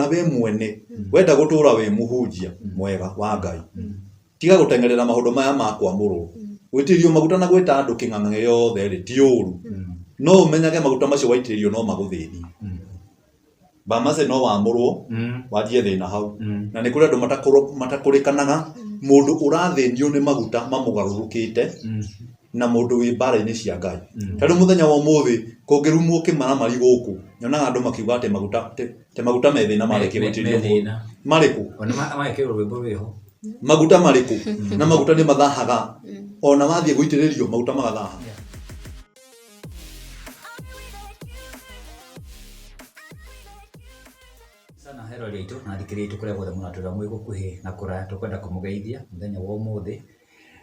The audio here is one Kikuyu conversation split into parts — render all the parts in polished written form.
Ona we mwene wenda gũtũra wĩ mũhunjia mwega wa Ngai, tiga gũteng'erera maũndũ maya ma kwamũrwo. Gũitĩrĩrio maguta na gwĩta andũ kĩng'ang'a gĩothe rĩ ti ũru, no ũmenyage maguta macio waitĩrĩrio no magũthĩnie. Bamase no wamũrwo wanjie thĩna hau. Na nĩ kũrĩ andũ matakũrĩkanaga, mũndũ ũrathĩnio nĩ maguta mamũgarũrũkĩte na mũndũ wĩ mbara-inĩ cia Ngai. Ta rĩu mũthenya wa ũmũthĩ kũngĩrumwo kĩmaramari gũkũ, nyonaga andũ makiuga atĩ maguta atĩ maguta me thĩna marĩkia gũitĩrĩrio thĩna. Marĩkũ? Ona magekĩrwo rwĩmbo rwĩho. Maguta marĩkũ? Na maguta nĩ mathahaga. Ona wathiĩ gũitĩrĩrio maguta magathaha. Sana eroreri aitũ na athikĩrĩria aitũ kũrĩa guothe mũratwĩrora mwĩ gũkuhĩ na kũraya, tũkwenda kũmũgeithia mũthenya wa ũmũthĩ,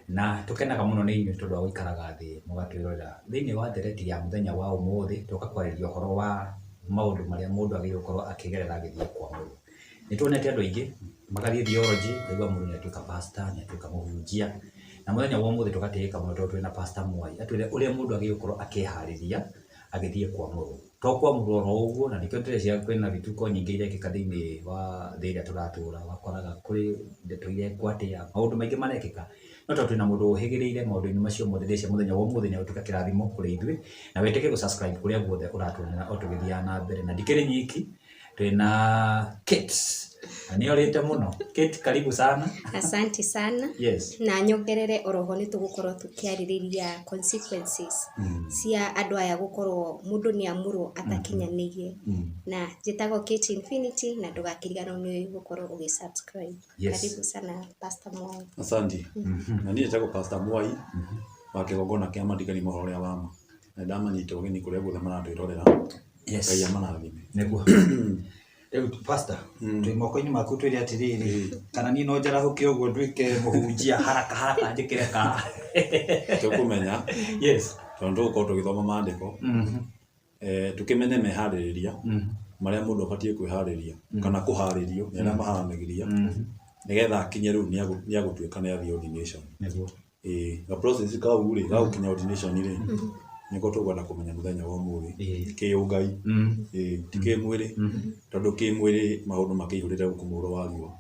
na tũkenaga mũno nĩ inyuĩ tondũ wa gũikaraga thĩ mũgatwĩrorera. Thĩinĩ wa ndereti ya mũthenya wa ũmũthĩ, tũroka kwarĩrĩria ũhoro wa maũndũ marĩa mũndũ agĩrĩirwo gũkorwo akĩgerera agĩthiĩ kwamũrwo. Nĩ tuonete andũ aingĩ magathiĩ theology, ũkaigua mũndũ nĩ atuĩka pastor, nĩ atuĩka mũhunjia, na mũthenya wa ũmũthĩ tũgatĩĩka mũno tondũ twĩna Pastor Mwai, atwĩre ũrĩa mũndũ agĩrĩirwo gũkorwo akĩharĩria agĩthiĩ kwamũrwo. To kwamũrwo oro ũguo, na nĩkĩo ndĩreciria kwĩna vituko nyingĩ irekĩka thĩinĩ wa thĩ ĩrĩa tũratũra, ũgakoraga kwĩ ndeto irekwo atĩa, maũndũ maingĩ marekĩka, no tondũ twĩna mũndũ ũhĩgĩrĩire maũndũ-inĩ macio mothe, ndĩreciria mũthenya wa ũmũthĩ nĩ egũtuĩka kĩrathimo kũrĩ ithuĩ, na wĩtĩkĩre gũ subscribe kũrĩa guothe ũratuonera o tũgĩthiaga na mbere, na ndikĩrĩ nyiki, twĩna Kate, na nĩ orĩte mũno. Kate, karibu sana. Asante sana. Yes. Na nyongerere oroho nĩ tũgũkorwo tũkĩarĩrĩria consequences cia andũ aya gũkorwo mũndũ nĩ amũrwo atakinyanĩirie. Na njĩtagwo Kate Infinity na ndũgakĩriganĩrwo nĩ gũkorwo ũgĩ subscribe. Yes. Karibu sana Pastor Mwai. Asante. Na niĩ njĩtagwo Pastor Mwai wa kĩgongona kĩa Mathikani mohoro ũrĩa wa ma. Na ndamanyita ũgeni kũrĩa guothe maratwĩrorera. Yes. Ngai amarathime. Nĩguo. Rĩu pastor, twĩ moko-inĩ maku twĩre atĩrĩrĩ, kana niĩ no njarahũke ũguo nduĩke mũhunjia haraka haraka njĩkĩre ka. Tũkũmenya Yes. tondũ tũgũkorwo tũgĩthoma maandĩko tũkĩmenye meharĩrĩria marĩa mũndũ abatiĩ kwĩharĩria kana kũharĩrio nĩ arĩa maharanagĩria nĩgetha akinye rĩu nĩagũtuĩka nĩ athiĩ ordination. Nĩguo. Ĩĩ ga process kau rĩ ga gũkinya ordination rĩ nĩko tũkwenda kũmenya mũthenya wa ũmũthĩ kĩũngai, ĩĩ ti kĩmwĩrĩ tondũ kĩmwĩrĩ maũndũ makĩihũrĩte gũkũ mũhuro wa riũa.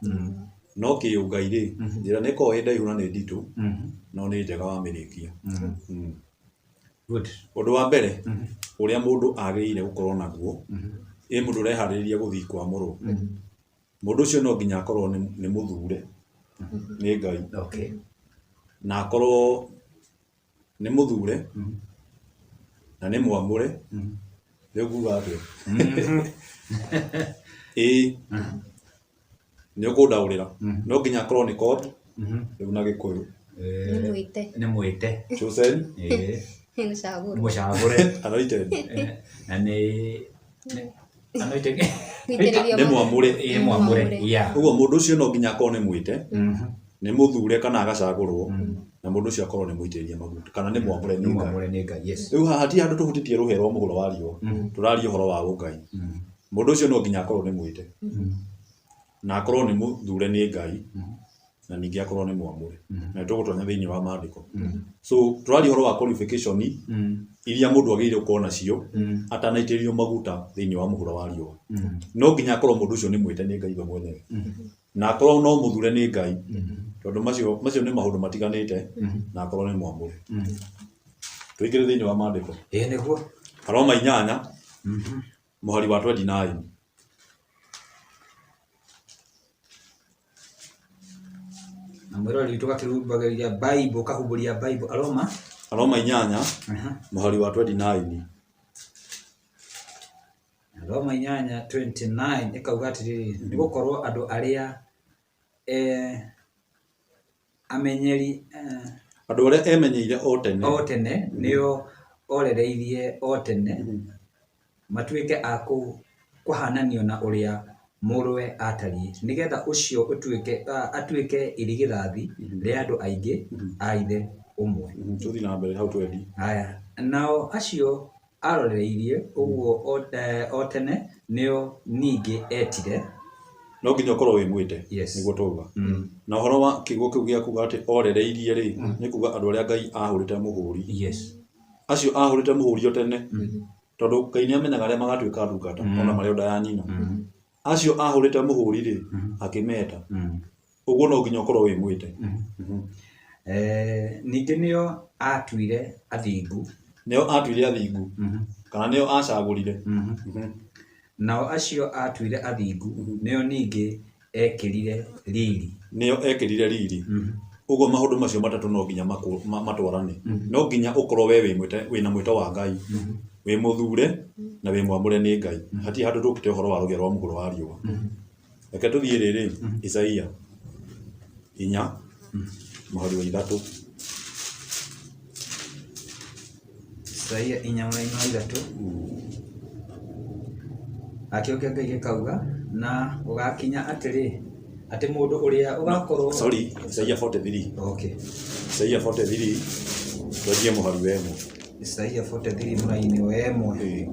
No kĩũngai rĩ njĩra nĩ ĩkoragwo ĩ ndaihu na nĩ nditũ no nĩ njega wamĩrĩkia. Good. Ũndũ wa mbere ũrĩa mũndũ agĩrĩire gũkorwo naguo ĩ mũndũ ũreharĩrĩria gũthiĩ kwamũrwo, mũndũ ũcio no nginya akorwo nĩ mũthure nĩ Ngai. Okay. Na akorwo nĩ mũthure na nĩ mwamũre. Rĩu nguga atĩa? Ĩĩ nĩ ũkũndaũrĩra. No nginya akorwo nĩ called rĩu na Gĩkũyũ. Nĩ mwĩte. Nĩ mwĩte. Chosen. Ĩĩ. Nĩ mũcagũre. Mũcagũre. Anointed. Na nĩ anointed. Gũitĩrĩrio Nĩ maguta. mwamũre. Ĩĩ nĩ mwamũre. Yeah. Ũguo mũndũ ũcio no nginya akorwo nĩ mwĩte, nĩ mũthure kana agacagũrwo, na mũndũ ũcio akorwo nĩ mũitĩrĩrie maguta kana nĩ mwamũre Nĩ nĩ Ngai. mwamũre nĩ Ngai. Yes. Rĩu haha ti handũ tũhutĩtie rũhĩa rwa mũhuro wa riũa, tũraria ũhoro wa ũngai. Mũndũ ũcio no nginya akorwo nĩ mwĩte, na akorwo nĩ mũthure nĩ Ngai, na ningĩ akorwo nĩ mwamũre. Na nĩ tũgũtonya thĩinĩ wa maandĩko. So tũraria ũhoro wa qualification iria mũndũ agĩrĩire gũkorwo nacio atanaitĩrĩrio maguta thĩinĩ wa mũhuro wa riũa. No nginya akorwo mũndũ ũcio nĩ mwĩte nĩ Ngai we mwenyewe. Na akorwo no mũthure nĩ Ngai, tondũ macio nĩ maũndũ matiganĩte, na akorwo nĩ mwamũre. Tũingĩre thĩinĩ wa maandĩko. Ĩĩ nĩguo. Aroma 8 mũhari wa 29. Na mwĩroreri witũ gakĩhumbagĩria Bible, kahumbũria Bible. Aroma. Aroma 8 mũhari wa 29. Aroma 8:29 ĩkauga atĩrĩrĩ, nĩ gũkorwo andũ arĩa amenyeri Andũ arĩa emenyeire o tene. O tene nĩo orereirie o tene matuĩke a kũhaananio na ũrĩa Mũrũwe aatariĩ, nĩ getha ũcio atuĩke irigithathi rĩa andũ aingĩ a ithe ũmwe. Tũthiĩ na mbere hau twendi. Haya, nao acio aaroreirie ũguo o tene nĩo ningĩ eetire. No nginya ũkorwo wĩ mwĩte. Yes. Nĩguo twauga. Na ũhoro wa kiugo kĩu gĩa kuga atĩ orereirie rĩ, nĩ kuga andũ arĩa Ngai ahũrĩte mũhũri. Yes. Acio ahũrĩte mũhũri o tene. Tondũ Ngai nĩ amenyaga arĩa magatuĩka ndungata ona marĩ o nda ya nyina. Acio ahũrĩte mũhũri rĩ, akĩmeta. Ũguo no nginya ũkorwo wĩ mwĩte. Ningĩ nĩo aatuire athingu. Nĩo aatuire athingu, kana nĩo acagũrire. Nao acio aatuire athingu nĩo ningĩ eekĩrire riri. Nĩo eekĩrire riri. Ũguo maũndũ macio matatũ no nginya matwarane. No nginya ũkorwo we wĩ mwĩte, wĩna mwĩto wa Ngai, wĩ mũthure na wĩ mwamũre nĩ Ngai. Hatirĩ handũ tũkĩte ũhoro wa rũgĩo rwa mũhuro wa riũa. Reke tũthiĩ rĩrĩ, Isaia 4 mũhari wa 3. Isaia 4 mũraini wa 3. Nakĩo kĩa Ngai gĩkauga, na gũgakinya atĩrĩ, atĩ mũndũ ũrĩa ũgakorwo... Sorry, Isaia 43. Okay. Isaia 43, twanjie mũhari wa 1. Isaia 43 mũraini wa 1.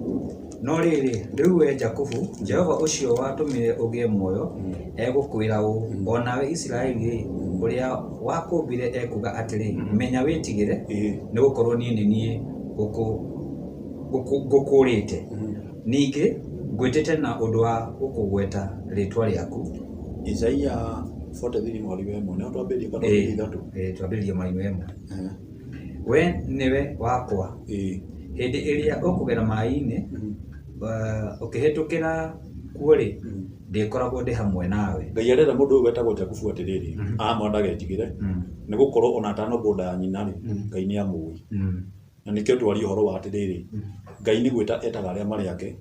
No rĩrĩ, rĩu wee Jakubu, Jehova ũcio watũmire ũgĩe muoyo egũkwĩra ũũ, o nawe Isiraeli-rĩ, ũrĩa wakũũmbire ekuuga atĩrĩ, Menya wĩtigĩre, nĩ gũkorũo niĩ nĩ niĩ ngũkũũrĩte, ningĩ ngwĩtĩte na ũndũ wa gũkũgweta rĩĩtwa rĩaku. Isaia 43 mũhari wa 1, nĩho twambĩrĩria kana twambĩrĩrie 3? Twambĩrĩrie mũhari wa 1. We nĩwe wakwa. Hĩndĩ ĩrĩa ũkũgera maĩ-inĩ, ũkĩhĩtũkĩra kuo-rĩ, ndĩkoragwo ndĩ hamwe nawe. Ngai arera mũndũ ũyũ wetagwo Jakubu atĩrĩrĩ, amwa ndagetigĩre, nĩ gũkorwo ona atanombwo nda ya nyina-rĩ, Ngai nĩ amũĩ. Na nĩkĩo twaria ũhoro wa atĩrĩrĩ, Ngai nĩ gwĩta etaga arĩa marĩ ake,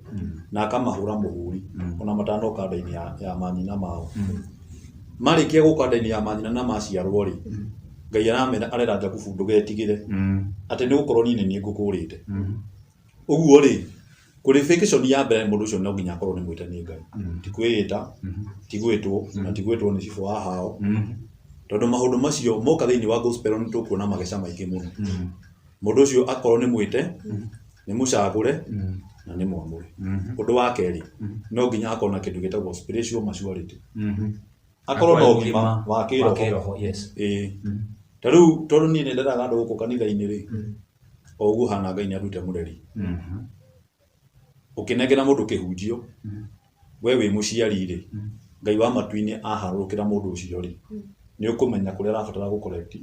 na akamahũra mũhũri, ona matanoka nda-inĩ ya manyina mao. Marĩkia gũka nda-inĩ ya manyina na maciarwo-rĩ, Ngai aramera arera Jakubu ndũgetigĩre, atĩ nĩ gũkorwo niĩ nĩ niĩ ngũkũũrĩte. Ũguo rĩ, qualification ya mbere mũndũ ũcio no nginya akorwo nĩ mwĩte nĩ Ngai. Ti kwĩĩta, ti gwĩtwo, na ti gwĩtwo nĩ cibũ wa hao. Tondũ maũndũ macio moka thĩinĩ wa gospel nĩ tũkuona mageca maingĩ mũno. Mũndũ ũcio akorwo nĩ mwĩte, nĩ mũcagũre, na nĩ mwamũre. Ũndũ wa kerĩ, no nginya akorwo na kĩndũ gĩtagwo spiritual maturity. Akorwo na ũgima wa kĩroho. Yes. Ta rĩu tondũ niĩ nĩ nderaga andũ gũkũ kanitha-inĩ rĩ, o ũguo hana Ngai nĩ anduĩte mũreri. Ũkĩnengera mũndũ kĩhunjio, we wĩ mũciari rĩ, Ngai wa matu-inĩ aharũrũkĩra mũndũ ũcio rĩ, nĩ ũkũmenya kũrĩa arabatara gũ correct,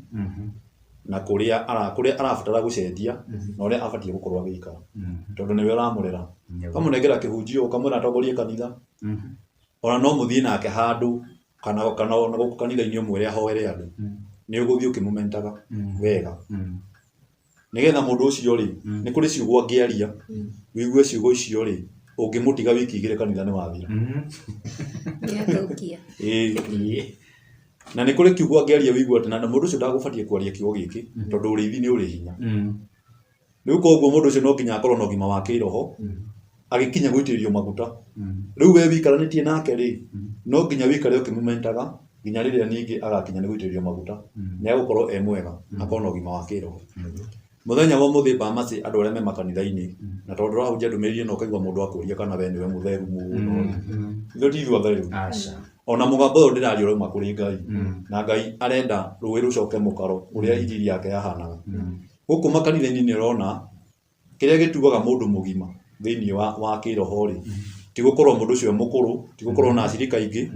na kũrĩa arabatara gũcenjia, na ũrĩa abatiĩ gũkorwo agĩikara. Tondũ nĩwe ũramũrera. Ũkamũnengera kĩhunjio, ũkamwĩra atongorie kanitha, ona no mũthiĩ nake handũ, kana ona gũkũ kanitha-inĩ ũmwĩre ahoere andũ, nĩ ũgũthiĩ ũkĩmũmentaga wega. Nĩgetha mũndũ ũcio rĩ, nĩ kũrĩ ciugo angĩaria, ũigue ciugo icio rĩ, ũngĩmũtiga wiki 2 kanitha nĩ wathira. Nĩathũkia. Na nĩ kũrĩ kiugo angĩaria ũigue atĩ na mũndũ ũcio ndagũbatiĩ kwaria kiugo gĩkĩ, tondũ ũrĩithi nĩ ũrĩ hinya. Rĩu koguo mũndũ ũcio no nginya akorwo na ũgima wa kĩroho, agĩkinya gũitĩrĩrio maguta. Rĩu we wĩikaranĩtie nake rĩ, no nginya wĩikare ũkĩmũmentaga nginya rĩrĩa ningĩ agakinya nĩ gũitĩrĩrio maguta. Nĩ egũkorwo e mwega, akorwo na ũgima wa kĩroho. Mũthenya wa ũmũthĩ Bamasi andũ arĩa me makanitha-inĩ, na tondũ ũrahunjia ndũmĩrĩri ĩno ũkaigua mũndũ akũria kana we nĩwe mũtheru mũno. Ithuĩ ti ithuĩ atheru. Ona mũgambo ũyũ ndĩraria ũrauma kũrĩ Ngai. Na Ngai arenda rũĩ rũcoke mũkaro ũrĩa injiri yake yahanaga. Gũkũ makanitha-inĩ nĩ ũrona kĩrĩa gĩtuaga mũndũ mũgima thĩinĩ wa kĩroho rĩ, ti gũkorwo mũndũ ũcio e mũkũrũ, ti gũkorwo na acirika aingĩ,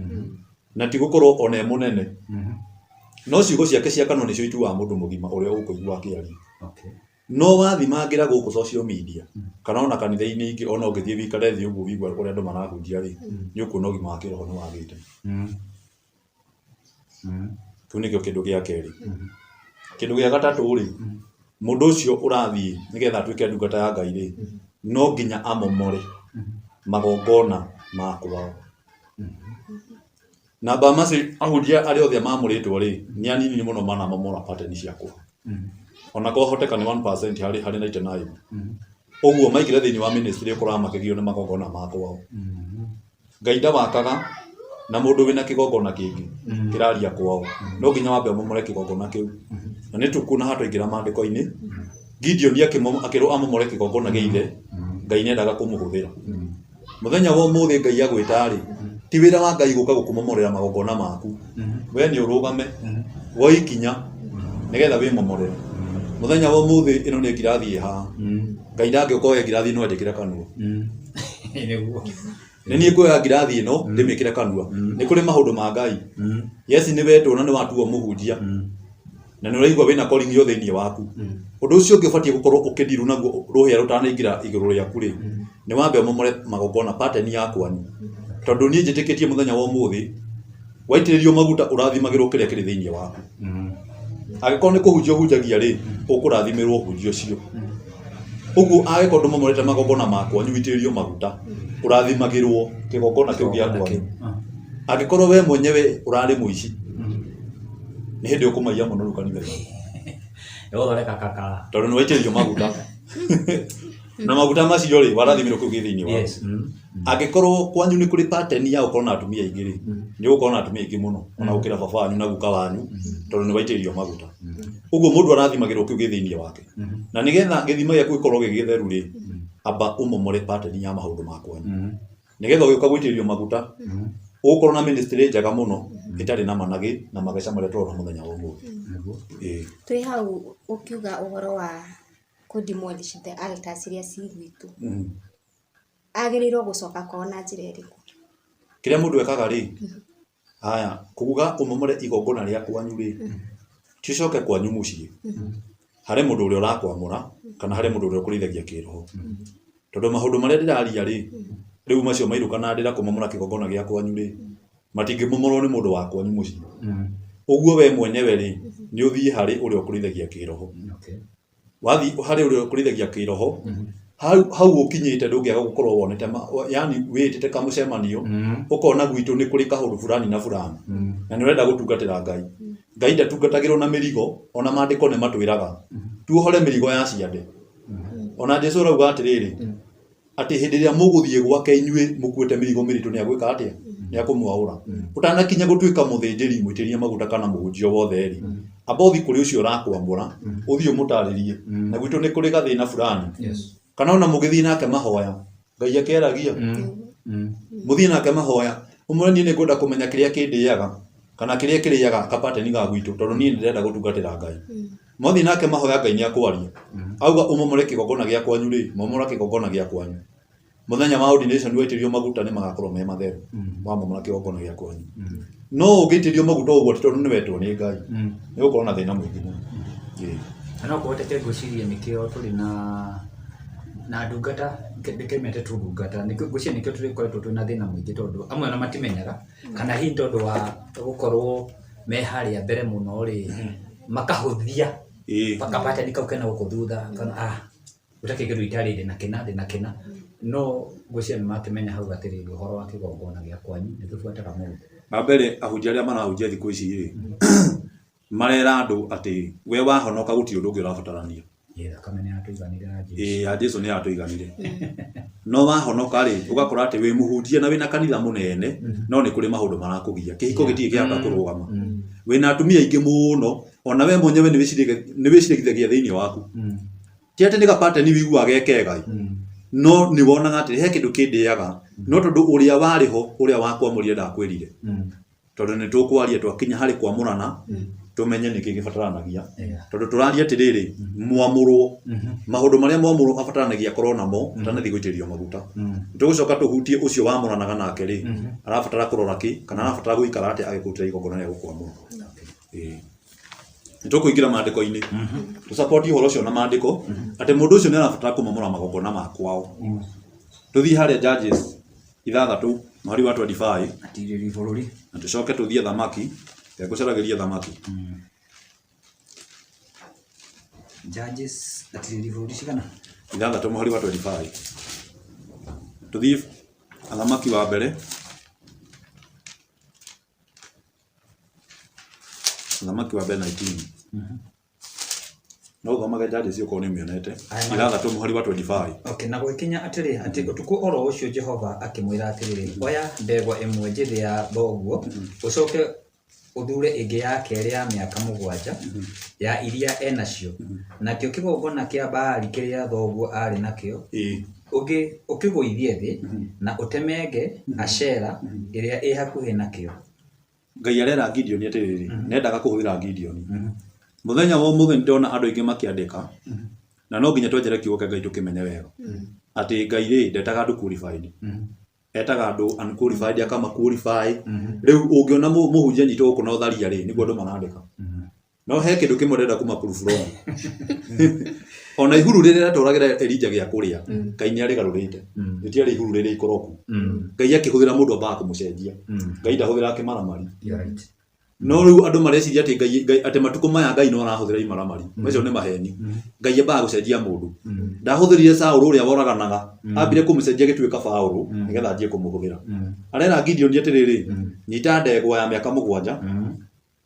na ti gũkorwo ona e mũnene. No ciugo ciake cia kanua nĩcio ituaga mũndũ mũgima ũrĩa ũkũigua akĩaria. No wathimangĩra gũkũ social media, kana ona kanitha-inĩ ingĩ, ona ũngĩthiĩ wĩikare thĩ ũguo ũigue ũrĩa andũ marahunjia rĩ, nĩ ũkuona ũgima wa kĩroho nĩ wagĩte. Kĩu nĩkĩo kĩndũ gĩa kerĩ. Kĩndũ gĩa gatatũ rĩ, mũndũ ũcio ũrathiĩ nĩgetha atuĩke ndungata ya Ngai rĩ, no nginya amomore magongona ma kwao. Na Bamasi ahunjia arĩa othe mamũrĩtwo rĩ, nĩ anini mũno manamomora pattern cia kwao. Ona kwahoteka nĩ 1% harĩ 99. Ũguo maingĩra thĩinĩ wa ministry ũkoraga makĩgio nĩ magongona ma kwao. Ngai ndawakaga na mũndũ wĩna kĩgongona kĩngĩ kĩraria kwao. No nginya wambe ũmomore kĩgongona kĩu. Na nĩ tũkuona haha twaingĩra maandĩko-inĩ, Gideon akĩrwo amomore kĩgongona gĩa ithe, Ngai nĩendaga kũmũhũthĩra. Mũthenya wa ũmũthĩ Ngai agwĩta rĩ, ti wĩra wa Ngai gũka gũkũmomorera magongona maku. We nĩ ũrũgame, woe ikinya, nĩgetha wĩmomorere. Mũthenya wa ũmũthĩ ĩno nĩ ngirathi ĩ haha. Ngai ndangĩũka oe ngirathi ĩno anjĩkĩre kanua. Nĩguo. Nĩ niĩ nguoya ngirathi ĩno ndĩmĩkĩre kanua. Nĩ kũrĩ maũndũ ma Ngai. Yes, nĩ wetwo na nĩ watuo mũhunjia na nĩ ũraigua wĩna calling yo thĩinĩ waku. Ũndũ ũcio ũngĩ ũbatiĩ gũkorwo ũkĩndiru naguo rũhĩa rũtanaingĩra igũrũ rĩaku rĩ, nĩ wambe ũmomore magongona pattern ya kwanyu. Tondũ niĩ njĩtĩkĩtie mũthenya wa ũmũthĩ waitĩrĩrio maguta ũrathimagĩrwo kĩrĩa kĩrĩ thĩinĩ waku. Angĩkorwo nĩ kũhunjia ũhunjagia rĩ, ũkũrathimĩrwo ũhunjia ũcio. Ũguo angĩkorwo ndũmomorete magongona ma kwanyu witĩrĩrio maguta, ũrathimagĩrwo kĩgongona kĩu gĩa kwanyu. Angĩkorwo we mwenyewe ũrarĩ mũici, nĩ hĩndĩ ũkũmaiya mũno rĩu kanitha-inĩ. Ĩgũthondeka kaka. Tondũ nĩ waitĩrĩrio maguta. Na maguta macio rĩ, warathimĩrwo kĩu gĩ thĩinĩ waku. Yes. Angĩkorwo kwanyu nĩ kũrĩ pattern ya gũkorwo na atumia aingĩ rĩ, nĩ ũgũkorwo na atumia aingĩ mũno ona gũkĩra baba wanyu na guka wanyu, tondũ nĩ waitĩrĩrio maguta. Ũguo mũndũ arathimagĩrwo kĩu gĩ thĩinĩ wake. Na nĩgetha gĩthima gĩaku gĩkorwo gĩ gĩtheru rĩ, amba ũmomore pattern ya maũndũ ma kwanyu. Nĩgetha ũgĩũka gũitĩrĩrio maguta, ũgũkorwo na ministry njega mũno, ĩtarĩ na managĩ na mageca marĩa tũrona mũthenya wa ũmũthĩ. Ĩĩ. Twĩ hau ũkiuga ũhoro wa kũ demolish the altars iria ci gwitũ. Agĩrĩirwo gũcoka kwao na njĩra ĩrĩkũ? Kĩrĩa mũndũ ekaga rĩ, haya, kuga ũmomore igongona rĩa kwanyu rĩ, ti ũcoke kwanyu mũciĩ, harĩ mũndũ ũrĩa ũrakwamũra kana harĩ mũndũ ũrĩa ũkũrĩithagia kĩroho. Tondũ maũndũ marĩa ndĩraria rĩ, rĩu macio mairũ kana ndĩra kũmomora kĩgongona gĩa kwanyu rĩ, matingĩmomorwo nĩ mũndũ wa kwanyu mũciĩ. Ũguo we mwenyewe rĩ, nĩ ũthiĩ harĩ ũrĩa ũkũrĩithagia kĩroho. Wathiĩ harĩ ũrĩa ũkũrĩithagia kĩroho, hau ũkinyĩte ndũngĩaga gũkorwo wonete, yani wĩĩtĩte kamũcemanio, ũkona gwitũ nĩ kũrĩ kaũndũ fulani na fulani, na nĩ ũrenda gũtungatĩra Ngai. Ngai ndatungatagĩrwo na mĩrigo, ona maandĩko nĩ matwĩraga tuohore mĩrigo ya ciande. Ona Jesu arauga atĩrĩrĩ, atĩ hĩndĩ ĩrĩa mũgũthiĩ gwake inyuĩ mũkuĩte mĩrigo mĩritũ nĩ agwĩka atĩa? Nĩ akũmwaũra. Ũtanakinya gũtuĩka mũthĩnjĩri mũitĩrĩrie maguta kana mũhunjia wothe rĩ, amba ũthiĩ kũrĩ ũcio ũrakwamũra, ũthiĩ ũmũtarĩrie, na gwitũ nĩ kũrĩ gathĩna fulani. Kana ona mũgĩthiĩ nake mahoya, Ngai akĩaragia. Mũthiĩ nake mahoya, ũmwĩre niĩ nĩngwenda kũmenya kĩrĩa kĩndĩaga, kana kĩrĩa kĩrĩaga kapateni ga gwitũ, tondũ niĩ nĩndĩrenda gũtungatĩra Ngai. Mwathiĩ nake mahoya Ngai nĩakwaria. Auga ũmomore kĩgongona gĩa kwanyu rĩ, momora kĩgongona gĩa kwanyu. Mũthenya wa ordination waitĩrĩrio maguta nĩ magakorwo me matheru. Wamomora kĩgongona gĩa kwanyu. No ũngĩitĩrĩrio maguta ũguo ti tondũ nĩwetwo nĩ Ngai, nĩ ũgũkorwo na thĩna mũingĩ mũno. Na no kũhoteke ngwĩciria nĩkĩo tũrĩ na ndungata, ndĩkĩmete tu ndungata, ngwĩciria nĩkĩo tũkoretwo twĩna thĩna mũingĩ tondũ amwe ona matimenyaga, kana hihi tondũ wa gũkorwo me harĩa mbere mũno rĩ, makahũthia kapateni kau kena gũkũ thutha, kana gũtakĩrĩ kĩndũ itarĩ ndĩna kĩna ndĩna kĩna, no ngwĩciria nĩ makĩmenya hau atĩrĩrĩ ũhoro wa kĩgongona gĩa kwanyu nĩ kĩbuataga mũndũ. Wa mbere ahunjia arĩa marahunjia thikũ ici rĩ, marera andũ atĩ we wahonoka gũtirĩ ũndũ ũngĩ ũrabatarania. Thakame nĩ yatũiganire ya Jesu. Ĩĩ, ya Jesu nĩ yatũiganire. No wahonoka rĩ, ũgakora atĩ wĩ mũhunjia na wĩna kanitha mũnene, no nĩ kũrĩ maũndũ marakũgia. Kĩhiko gĩtirĩ kĩahota kũrũgama. Wĩna atumia aingĩ mũno, ona we mwenyewe nĩ wĩciragithagia thĩinĩ waku. Ti atĩ nĩ gapateni wĩiguaga ge kega, no nĩ wonaga atĩ he kĩndũ kĩndĩaga, no tondũ ũrĩa warĩ ho, ũrĩa wakwamũrire ndakwĩrire. Tondũ nĩ tũkwaria twakinya harĩ kwamũrana, tũmenye nĩkĩ gĩbataranagia. Tondũ tũraria atĩrĩrĩ, mwamũrwo, maũndũ marĩa mwamũrwo abataranagia akorwo namo, atanathiĩ gũitĩrĩrio maguta. Tũgũcoka tũhutie ũcio wamũranaga nake rĩ, arabatara kũrora kĩ, kana arabatara gũikara atĩa agĩkũrutĩra igongona rĩa gũkwamũra. Nĩ tũkũingĩra maandĩko-inĩ, tũcapoti ũhoro ũcio na maandĩko, atĩ mũndũ ũcio nĩ arabatara kũmomora magongona ma kwao. Tũthiĩ harĩa Judges 6 mũhari wa 25. Atirĩri bũrũri. Na tũcoke tũthiĩ thamaki, ngũcaragĩria thamaki. Judges atirĩri bũrũri cigana? 6 mũhari wa 25. Tũthiĩ athamaki wa mbere. Athamaki wa mbere 19. No ũthomage Judges okorwo nĩ ũmĩonete. 6 mũhari wa 25. Okay, na gũgĩkinya atĩrĩ, atĩ ũtukũ oro ũcio Jehova akĩmwĩra atĩrĩrĩ, oya ndegwa ĩmwe njĩthĩ ya thoguo, ũcoke ũthure ĩngĩ ya kerĩ ya mĩaka 7 ya iria enacio, nakĩo kĩgongona kĩa Baali kĩrĩa thoguo aarĩ nakĩo, ũkĩgũithie thĩ, na ũtemenge Ashera ĩrĩa ĩ hakuhĩ nakĩo. Ngai arera Gideon atĩrĩrĩ, nendaga kũhũthĩra Gideon. Mũthenya wa ũmũthĩ nĩndĩrona andũ aingĩ makĩandĩka, na no nginya twenjere kiugo kĩa Ngai tũkĩmenye wega. Atĩ Ngai rĩ, ndetaga andũ qualified. Etaga andũ unqualified akama qualify. Rĩu ũngĩona mũhunjia anyitwo gũkũ na ũtharia rĩ, nĩguo andũ marandĩka. No he kĩndũ kĩmwe ndĩrenda kuma proof wrong. Ona ihuru rĩrĩa rĩatwaragĩra Elija gĩa kũrĩa, Ngai nĩ arĩgarũrĩte. Rĩtiarĩ ihuru rĩrĩa ikoroku. Ngai akĩhũthĩra mũndũ ambaga kũmũcenjia. Ngai ndahũthĩraga kĩmaramari. You're right. No rĩu andũ mareciria atĩ Ngai, Ngai atĩ matukũ maya Ngai no arahũthĩra imaramari. Macio nĩ maheni. Ngai ambaga gũcenjia mũndũ. Ndahũthĩrire Saũlũ ũrĩa woraganaga, ambire kũmũcenjia agĩtuĩka Paũlũ nĩgetha anjie kũmũhũthĩra. Arera Gideoni atĩrĩrĩ, nyita ndegwa ya mĩaka 7,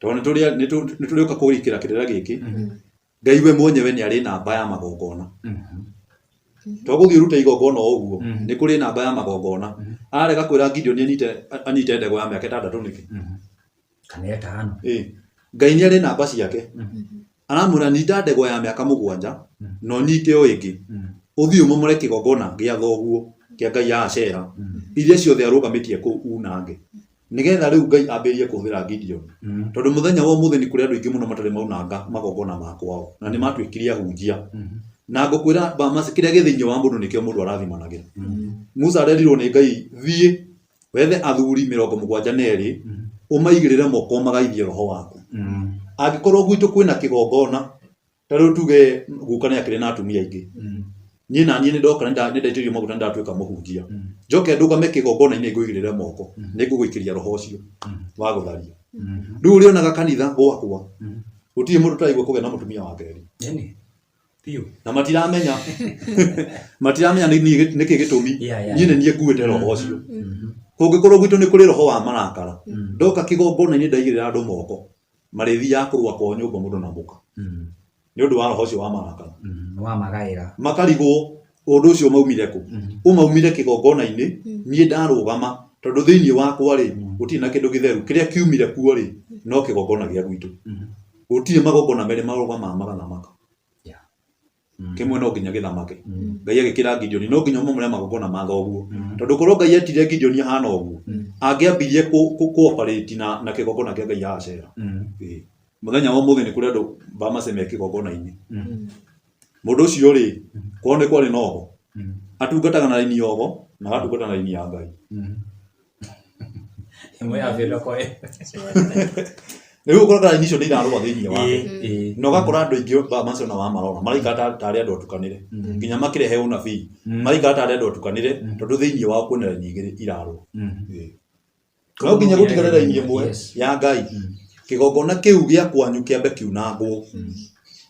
tondũ nĩ tũrĩũka kũrikĩra kĩrĩra gĩkĩ. Ngai we mwenyewe nĩ arĩ namba ya magongona. To gũthiĩ ũrute igongona o ũguo, nĩ kũrĩ namba ya magongona. Arega kwĩra Gideoni anyite ndegwa ya mĩaka 6 nĩkĩ? Kana 5. Ngai nĩ arĩ namba ciake. Aramwĩra nyita ndegwa ya mĩaka 7 na ũnyite o ĩngĩ. Ũthiĩ ũmomore kĩgongona gĩa thoguo kĩa ngai ya Ashera iria ciothe arũgamĩtie kũu unange. Nĩgetha rĩu Ngai ambĩrĩrie kũhũthĩra Gideon. Tondũ mũthenya wa ũmũthĩ nĩ kũrĩ andũ aingĩ mũno matarĩ maunanga magongona ma kwao na nĩ matuĩkire ahunjia. Na ngũkwĩra Bamasi, kĩrĩa gĩ thĩinĩ wa mũndũ nĩkĩo mũndũ arathimanagĩra. Musa arerirwo nĩ Ngai, thiĩ wethe athuri 72 ũmaigĩrĩre moko ũmagaithie roho waku. Angĩkorwo gwitũ kwĩna kĩgongona, ta rĩu tuge guka nĩ akĩrĩ na atumia aingĩ, niĩ na niĩ nĩ ndoka nĩ ndaitĩrĩrio maguta nĩ ndatuĩka mũhunjia, njoke ndũgame kĩgongona-inĩ ngũigĩrĩre moko, nĩ ngũgũikĩria roho ũcio wa gũtharia. Rĩu ũrĩonaga kanitha gwakwa gũtirĩ mũndũ ũtaraigua kũgĩa na mũtumia wa kerĩ. Nini? Biũ. Na matiramenya nĩkĩ gĩtũmi. Niĩ nĩ niĩ nguĩte roho ũcio. Kũngĩkorwo gwitũ nĩ kũrĩ roho wa marakara, ndoka kĩgongona-inĩ ndaigĩrĩra andũ moko, marĩthiaga kũrũa kwao nyũmba mũndũ na mũka. Nĩ ũndũ wa roho ũcio wa marakara. Wa magaĩra. Makarigwo ũndũ ũcio maumire kũ? Ũmaumire kĩgongona-inĩ, niĩ ndarũgama, tondũ thĩinĩ wakwa rĩ, gũtirĩ na kĩndũ gĩtheru. Kĩrĩa kiumire kuo rĩ, no kĩgongona gĩa gwitũ. Gũtirĩ magongona merĩ marũgamaga magathamaka. Kĩmwe no nginya gĩthamake. Ngai agĩkĩra Gideoni, no nginya ũmomore magongona ma thoguo. Tondũ korwo Ngai etire Gideoni ahana ũguo, angĩambirie kũ-operate na kĩgongona kĩa Ngai ya Ashera. Mũthenya wa ũmũthĩ nĩ kũrĩ andũ Bamase me kĩgongona-inĩ. Mũndũ ũcio rĩ, kwao nĩ kwarĩ na ogo. Atungataga na raini ya ogo, na agatungata na raini ya Ngai. Ĩmwe ya bĩndo kwa ĩmwe. Rĩu ũkoraga raini icio nĩ irarũa thĩinĩ wake. Na ũgakora andũ aingĩ Bamase ona wamarora, maraikara ta arĩa andũ atukanĩre. Nginya makĩrehe ũnabii, maraikara ta arĩa andũ atukanĩre, tondũ thĩinĩ wao kwĩna raini igĩrĩ irarũa. No nginya gũtigane raini ĩmwe ya Ngai. Kĩgongona kĩu gĩa kwanyu kĩambe kiunangwo.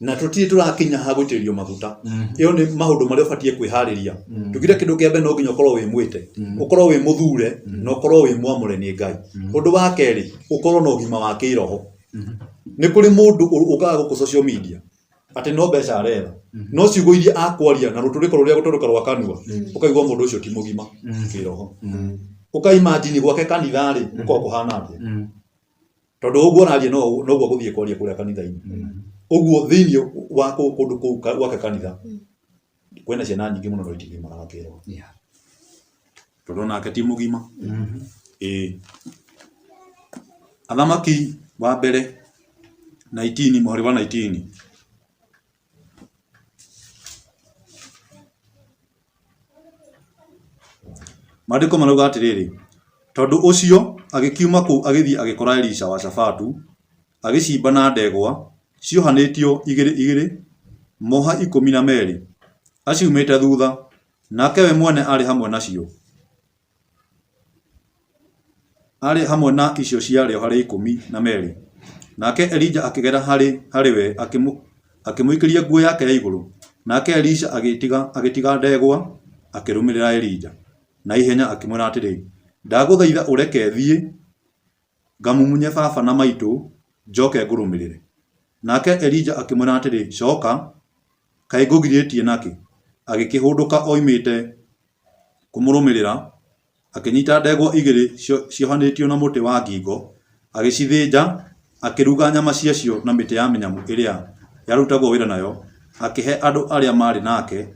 Na tũtirĩ tũrakinya ha gũitĩrĩrio maguta. Ĩyo nĩ maũndũ marĩa ũbatiĩ kwĩharĩria. Tugire kĩndũ kĩa mbere no nginya ũkorwo wĩ mwĩte, ũkorwo wĩ mũthure, na ũkorwo wĩ mwamũre nĩ Ngai. Ũndũ wa kerĩ, ũkorwo na ũgima wa kĩroho. Nĩ kũrĩ mũndũ ũkaga gũkũ social media atĩ no mbeca aretha, no ciugo iria akwaria na rũtũrĩko rũrĩa gũtũrĩka rwa kanua, ũkaigua mũndũ ũcio ti mũgima kĩroho. Ũka imagine gwake kanitha rĩ, gũkoragwo kũhana atĩa? Tondũ ũguo araria noguo agũthiĩ kwaria kũrĩa kanitha-inĩ. Ũguo thĩinĩ wa kũndũ kũu gwake kanitha, kwĩna ciana nyingĩ mũno no itigimaraga kĩroho. Tondũ onake ti mũgima. Athamaki wa mbere 19 mũhari wa 19. Maandĩko marauga atĩrĩrĩ, tondũ ũcio agĩkiuma kũu agĩthiĩ agĩkora Elisha wa Shafatu agĩcimba na ndegwa ciohanĩtio igĩrĩ igĩrĩ, moha 12, aciumĩte thutha, nake we mwene aarĩ hamwe nacio. Arĩ hamwe na icio ciarĩ harĩ 12. Nake Elija akĩgera harĩ we akĩmũikĩria nguo yake ya igũrũ. Nake Elisha agĩtiga ndegwa akĩrũmĩrĩra Elija na ihenya akĩmwĩra atĩrĩ, Ndagũthaitha ũreke thiĩ ngamumunye baba na maitũ njoke ngũrũmĩrĩre. Nake Elija akĩmwĩra atĩrĩ, Coka, kaĩ ngũgirĩtie nakĩ? Agĩkĩhũndũka oimĩte kũmũrũmĩrĩra, akĩnyita ndegwa igĩrĩ ciohanĩtio na mũtĩ wa ngingo, agĩcithĩnja, akĩruga nyama ciacio na mĩtĩ ya mĩnyamũ ĩrĩa yarutagwo wĩra nayo, akĩhe andũ arĩa maarĩ nake,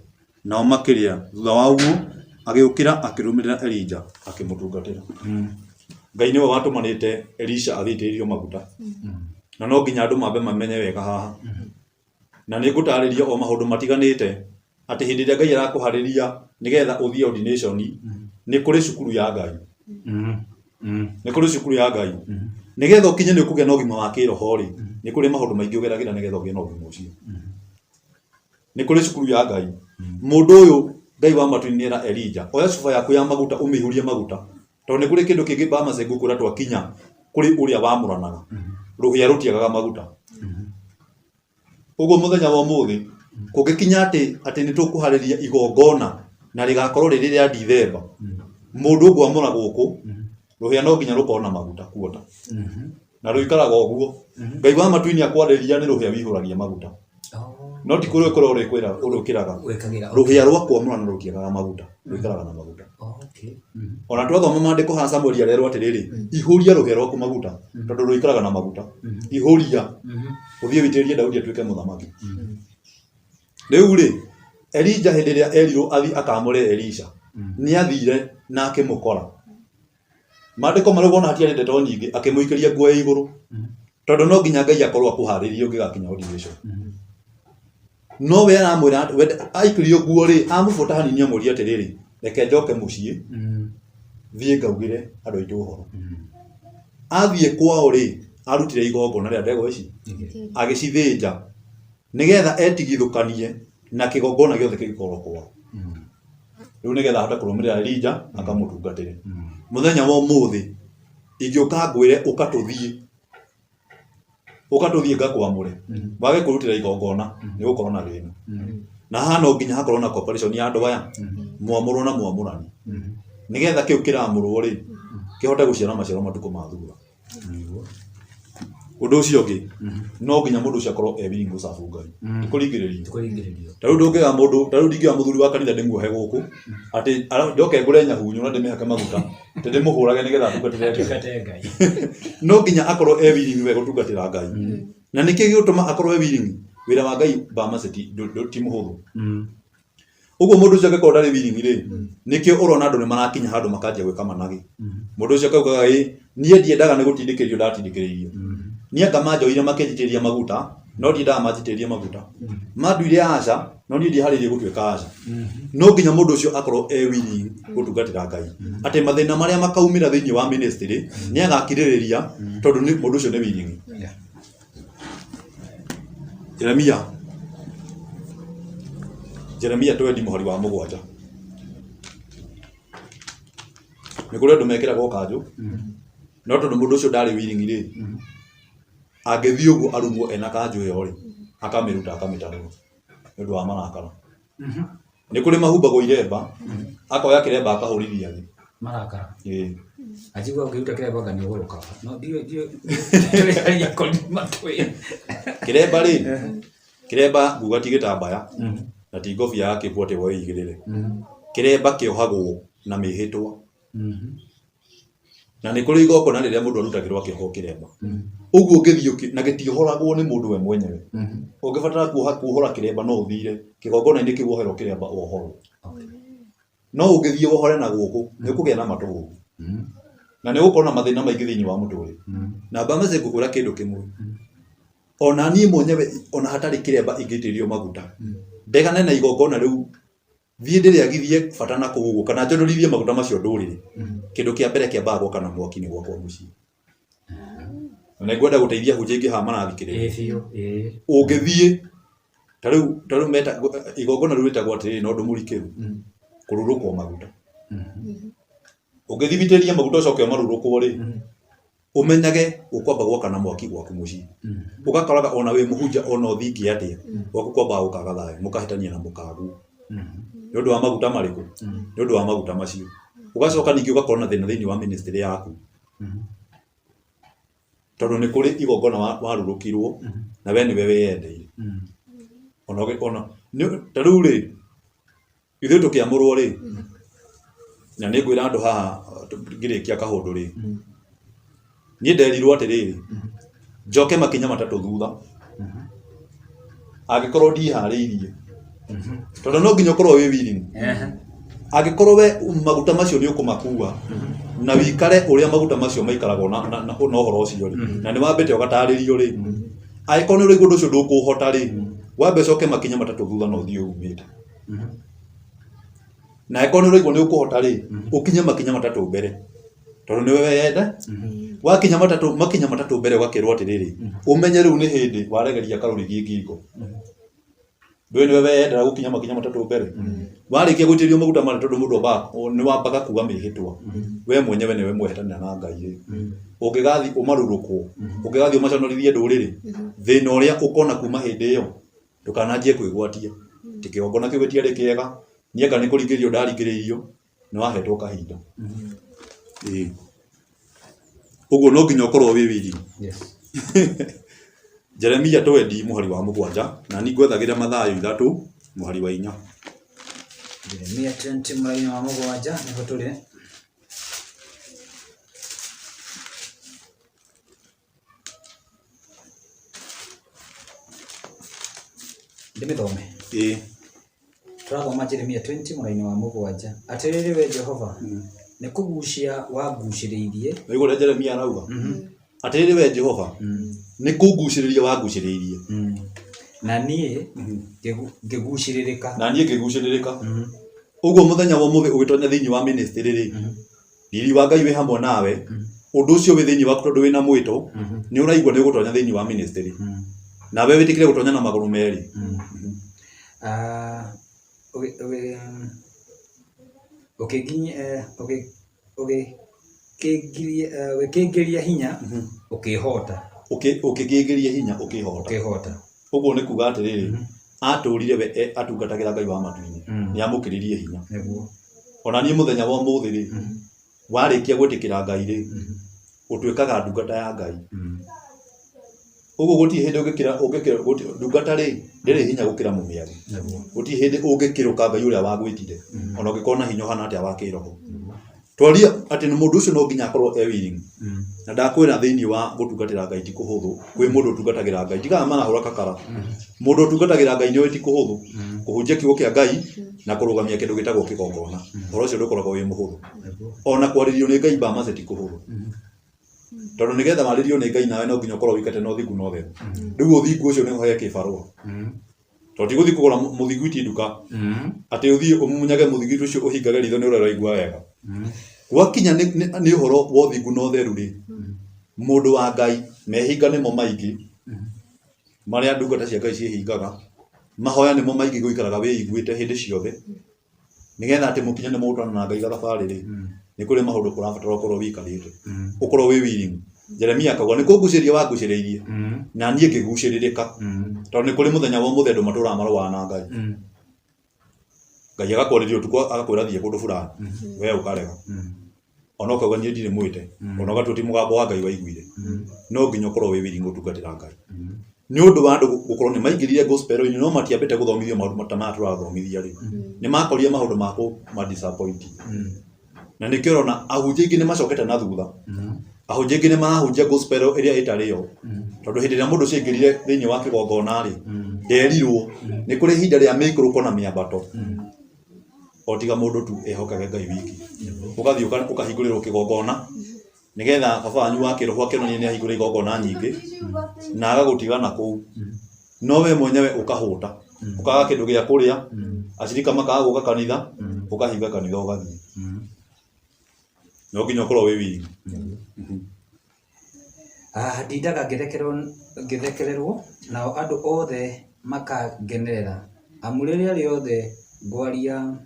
nao makĩrĩa. Thutha wa ũguo agĩũkĩra akĩrũmĩrĩra Elija akĩmũtungatĩra. Ngai nĩwe watũmanĩte Elisha athiĩ aitĩrĩrio maguta, na no nginya andũ mambe mamenye wega haha. Na nĩ ngũtarĩria o maũndũ matiganĩte atĩ hĩndĩ ĩrĩa Ngai arakũharĩria nĩgetha ũthiĩ ordination, Nĩ kũrĩ cukuru ya Ngai. Nĩ kũrĩ cukuru ya Ngai. Nĩgetha ũkinye nĩ ũkũgĩa na ũgima wa kĩroho rĩ, nĩ kũrĩ maũndũ maingĩ ũgeragĩra nĩgetha ũgĩe na ũgima ũcio. Nĩ kũrĩ cukuru ya Ngai. Mũndũ ũyũ Ngai wa matu-inĩ nĩera Elija, oya cuba yaku ya maguta ũmĩihũrie maguta. Tondũ nĩ kũrĩ kĩndũ kĩngĩ Bamase ngũkwĩra twakinya kũrĩ ũrĩa wamũranaga. Rũhĩa rũtiagaga maguta. Ũguo mũthenya wa ũmũthĩ kũngĩkinya atĩ atĩ nĩ tũkũharĩria igongona na rĩgakorwo rĩrĩ rĩa Dithemba, mũndũ ngwamũra gũkũ, rũhĩa no nginya rũkorwo na maguta kuota. Na rũikaraga ũguo. Ngai wa matu-inĩ akwarĩria nĩ rũhĩa wĩihũragia maguta. No ti kũrĩa ũkoragwo ũrĩkwĩra ũrũkĩraga. Wĩkagĩra. Rũhĩa rwa kwamũrana rũtiagaga maguta, rũikaraga na maguta. Ona twathoma maandĩko haha Samueli arerwo atĩrĩrĩ, ihũria rũhĩa rwaku maguta, tondũ rũikaraga na maguta. Ihũria, ũthiĩ wĩitĩrĩrie Daudi atuĩke mũthamaki. Rĩu rĩ, Elija hĩndĩ ĩrĩa erirwo athiĩ akamũre Elisha, nĩ athire na akĩmũkora. Maandĩko marauga ona hatiarĩ ndeto nyingĩ, akĩmũikĩria nguo ya igũrũ. Tondũ no nginya Ngai akorwo akũharĩirie ũngĩgakinya ordination. No we aramwĩra we aikĩrio nguo rĩ, amũbuata hanini amũria atĩrĩrĩ, reke njoke mũciĩ, thiĩ ngaugĩre andũ aitũ ũhoro. Athiĩ kwao rĩ, arutire igongona rĩa ndegwa ici, agĩcithĩnja, nĩgetha etigithũkanie na kĩgongona gĩothe kĩngĩkorwo kwao. Rĩu nĩgetha ahote kũrũmĩrĩra Elija akamũtungatĩre. Mũthenya wa ũmũthĩ ingĩũka ngwĩre ũka tũthiĩ, ũka tũthiĩ ngakwamũre, wage kũrutĩra igongona nĩ ũgũkorwo na thĩna. Na haha no nginya hakorwo na cooperation ya andũ aya, mwamũrwo na mwamũrani, nĩgetha kĩu kĩramũrwo rĩ, kĩhote gũciara maciaro matukũ ma thutha. Ũndũ ũcio ũngĩ, no nginya mũndũ ũcio akorwo e willing gũ serve Ngai, ti kũringĩrĩrio. Kũringĩrĩrio. Ta rĩu ndũngĩoya mũndũ, ta rĩu ndingĩoya mũthuri wa kanitha ndĩmuohe gũkũ, atĩ njoke ngũre nyahunyu na ndĩmĩhake maguta, atĩ ndĩmũhũrage nĩgetha atungatĩre Ngai. Atungate Ngai. No nginya akorwo e willing we gũtungatĩra Ngai. Na nĩkĩ gĩgũtũma akorwo e willing? Wĩra wa Ngai Bamase ti ti mũhũthũ. Ũguo mũndũ ũcio angĩkorwo ndarĩ willing rĩ, nĩkĩo ũrona andũ nĩ marakinya handũ makanjia gwĩka managĩ. Mũndũ ũcio akaugaga ĩ, niĩ ndiendaga nĩ gũtindĩkĩrĩrio ndatindĩkĩrĩirio. Niĩ anga manjoire makĩnjitĩrĩria maguta, no ndiendaga manjitĩrĩrie maguta. Manduire aca, no niĩ ndiĩharĩirie gũtuĩka aca. No nginya mũndũ ũcio akorwo e willing gũtungatĩra Ngai. Atĩ mathĩna marĩa makaumĩra thĩinĩ wa ministry, nĩ agakirĩrĩria tondũ mũndũ ũcio nĩ willing. Jeremia Jeremia twendi mũhari wa mũgwanja. Nĩ kũrĩ andũ mekĩragwo kanjũ, no tondũ mũndũ ũcio ndarĩ willing rĩ, angĩthiĩ ũguo arumwo ena kanjũ ĩyo rĩ, akamĩruta akamĩtarũra nĩ ũndũ wa marakara. Nĩ kũrĩ mahumbagwo iremba, akoya kĩremba akahũrithia thĩ. Marakara. Ĩĩ. Anjigua ũngĩruta kĩremba anga nĩ ũgũrũkaga. No ndiũĩ ndiũĩ tũrĩaria koni matwĩ. Kĩremba rĩ, kĩremba nguga ti gĩtambaya na ti ngobia ya kĩbu atĩ woe igĩrĩre. Kĩremba kĩohagwo na mĩhĩtwa. Na nĩ kũrĩ igongona rĩrĩa mũndũ arutagĩrwo akĩohwo kĩremba. Ũguo ũngĩthiĩ ũkĩ, na gĩtiohoragwo nĩ mũndũ we mwenyewe. Ũngĩbatara kuoha kuohora kĩremba no ũthire kĩgongona-inĩ kĩu woherwo kĩremba wohorwo. No ũngĩthiĩ wohore na gũkũ nĩ ũkũgĩa na matũgũgũ. Na nĩ ũgũkorwo na mathĩna maingĩ thĩinĩ wa mũtũrĩre. Na Bamese ngũkwĩra kĩndũ kĩmwe. Ona niĩ mwenyewe ona hatarĩ kĩremba ingĩitĩrĩrio maguta. Ndegane na igongona rĩu thiĩ ndĩrĩagithie bata na kũu ũguo kana njũrũrithie maguta macio ndũrĩrĩ. Kĩndũ kĩa mbere kĩambaga gwakana mwaki nĩ gwakwa mũciĩ. Na nĩ ngwenda gũteithia hunjia ingĩ haha marathikĩrĩria. Ĩĩ biũ, ĩĩ. Ũngĩthiĩ ta rĩu ta rĩu meta igongona rĩu rĩtagwo atĩrĩrĩ na ũndũ mũrikĩru kũrurũkwo maguta. Ũngĩthiĩ witĩrĩrie maguta ũcoke ũmarurũkwo rĩ, ũmenyage ũkwamba gwakana mwaki gwaku mũciĩ. Ũgakoraga ona wĩ mũhunjia ona ũthingie atĩa, gwaku kwambaga gũkaga thayũ, mũkahĩtania na mũkaguo. Nĩ ũndũ wa maguta marĩkũ? Nĩ ũndũ wa maguta macio. Ũgacoka ningĩ ũgakorwo na thĩna thĩinĩ wa ministry yaku. Tondũ nĩ kũrĩ igongona warurũkirwo na we nĩwe wĩyendeire. Ona ona ta rĩu rĩ, ithuĩ tũkĩamũrwo rĩ, na nĩ ngwĩra andũ haha ngĩrĩkia kaũndũ rĩ, niĩ nderirwo atĩrĩrĩ, njoke makinya matatũ thutha, angĩkorwo ndiĩharĩirie, tondũ no nginya ũkorwo wĩ willing. Angĩkorwo we maguta macio nĩ ũkũmakua na wĩikare ũrĩa maguta macio maikaragwo na, na, na, na ũhoro ũcio rĩ, na nĩ wambĩte ũgatarĩrio rĩ, angĩkorwo nĩ ũraigua ũndũ ũcio ndũkũũhota rĩ, wambe ũcoke makinya matatũ thutha na ũthiĩ umĩte. Na angĩkorwo nĩ ũraigua nĩ ũkũhota rĩ, ũkinye makinya matatũ mbere, tondũ nĩwe weyenda. Wakinya matatũ, makinya matatũ mbere ũgakĩrwo atĩrĩrĩ, ũmenye rĩu nĩ hĩndĩ waregeria karũrigi ngingo. Ndũĩ nĩwe weyendera gũkinya makinya matatũ mbere. Warĩkia gũitĩrĩrio maguta marĩa, tondũ mũndũ ambaga, nĩ wambaga kuga mĩhĩtwa. We mwenyewe nĩwe mwehetanĩra na Ngai rĩ. Ũngĩgathiĩ ũmarurũkwo, ũngĩgathiĩ ũmaconorithie ndũrĩrĩ, thĩna ũrĩa ũkona kuma hĩndĩ ĩyo, ndũkananjie kwĩgwatia. Atĩ kĩgongona kĩu gĩtiarĩ kĩega, niĩ anga nĩ kũringĩrĩrio ndaringĩrĩirio, nĩ wahetwo kahinda. Ĩĩ. Ũguo no nginya ũkorwo wĩ willing. Yes. Jeremia 20 mũhari wa 7, na niĩ ngwethagĩra Mathayo 3 mũhari wa 4. Jeremia 20 mũhari wa 7 nĩho tũrĩ. Ndĩmĩthome? Ĩĩ. Tũrathoma Jeremia 20 mũraini wa 7. Atĩrĩrĩ we Jehova, nĩ kũgucia wangucĩrĩirie. Waigua ũrĩa Jeremia arauga? Atĩrĩrĩ we Jehova, nĩ kũngucĩrĩria wangucĩrĩirie. Na niĩ ngĩgucĩrĩrĩka. Na niĩ ngĩgucĩrĩrĩka. Ũguo mũthenya wa ũmũthĩ ũgĩtonya thĩinĩ wa ministry rĩ, riri wa Ngai wĩ hamwe nawe, ũndũ ũcio wĩ thĩinĩ waku tondũ wĩna mwĩto, nĩ ũraigua nĩ ũgũtonya thĩinĩ wa ministry. Nawe wĩtĩkĩre gũtonya na magũrũ merĩ. Ah, ũgĩkĩngĩria hinya ũkĩhota. Ũkĩngĩngĩria hinya ũkĩhota. Ũkĩhota. Ũguo nĩ kuga atĩrĩrĩ, atũrire we atungatagĩra Ngai wa matu-inĩ, nĩ amũkĩririe hinya. Ona niĩ mũthenya wa ũmũthĩ rĩ, warĩkia gwĩtĩkĩra Ngai rĩ, ũtuĩkaga ndungata ya Ngai. Ũguo gũtirĩ hĩndĩ ũngĩkĩra, ũngĩkĩra, gũtirĩ, ndungata rĩ, ndĩrĩ hinya gũkĩra mũmĩathi. Gũtirĩ hĩndĩ ũngĩkĩrũka Ngai ũrĩa wagwĩtire, ona ũngĩkorwo na hinya ũhana atĩa wa kĩroho. Twaria atĩ nĩ mũndũ ũcio no nginya akorwo e willing. Na ndakwĩra thĩinĩ wa gũtungatĩra Ngai ti kũhũthũ, kwĩ mũndũ ũtungatagĩra Ngai, tigaga marahũra kakara. Mũndũ ũtungatagĩra Ngai nĩ ũĩ ti kũhũthũ, kũhunjia kiugo kĩa Ngai na kũrũgamia kĩndũ gĩtagwo kĩgongona. Ũhoro ũcio ndũkoragwo wĩ mũhũthũ. Ona kwarĩrio nĩ Ngai mbamace ti kũhũthũ. Tondũ nĩgetha warĩrio nĩ Ngai nawe no nginya ũkorwo wĩkĩte na ũthingu na ũtheru. Rĩu ũthingu ũcio nĩho he kĩbarũa. Tondũ ti gũthiĩ kũgũra mũthiguiti nduka, atĩ ũthiĩ ũmumunyage mũthiguiti ũcio ũhingage ritho nĩ ũrĩa ũraigua wega. Gwakinya nĩ ũhoro wa ũthingu na ũtheru rĩ, mũndũ wa Ngai, mehinga nĩmo maingĩ, marĩa ndungata cia Ngai ciĩhingaga, mahoya nĩmo maingĩ gũikaraga wĩiguĩte hĩndĩ ciothe, nĩgetha atĩ mũkinye nĩ mũgũtwarana na Ngai gathabarĩ rĩ, nĩ kũrĩ maũndũ ũrabatara ũkorwo wĩikarĩte, ũkorwo wĩ willing. Jeremia akauga nĩ kũngucĩrĩria wangucĩrĩirie, na niĩ ngĩgucĩrĩrĩka, tondũ nĩ kũrĩ mũthenya wa ũmũthĩ andũ matũraga marũaga na Ngai. Ngai agakwarĩria ũtukũ agakwĩra thiĩ kũndũ fulani, we ũkarega. Ona ũkauga niĩ ndirĩ mwĩte, ona ũgatua ti mũgambo wa Ngai waiguire. No nginya ũkorwo wĩ willing gũtungatĩra Ngai. Nĩ ũndũ wa andũ gũkorwo nĩ maingĩrire gospel-inĩ no matiambĩte gũthomithio maũndũ ta maya tũrathomithia rĩ, nĩ makorire maũndũ ma kũma disappoint. Na nĩkĩo ũrona ahunjia aingĩ nĩ macokete na thutha. Ahunjia aingĩ nĩ marahunjia gospel ĩrĩa ĩtarĩ yo. Tondũ hĩndĩ ĩrĩa mũndũ ũcio aingĩrire thĩinĩ wa kĩgongona rĩ, nderirwo nĩ kũrĩ ihinda rĩa mĩikũrũko na mĩambato. O tiga mũndũ tu ehokage Ngai wiki. Ũgathiĩ ũkahingũrĩrwo kĩgongona nĩgetha baba wanyu wa kĩroho akĩonanie nĩ ahingũra igongona nyingĩ na agagũtiga na kũu. No we mwenyewe ũkahũta, ũkaga kĩndũ gĩa kũrĩa, acirika makaga gũka kanitha, ũkahinga kanitha ũgathiĩ. No nginya ũkorwo wĩ willing. Ndindaga ngĩthekererwo, nao andũ othe makangenerera, amu rĩrĩa rĩothe ngwaria,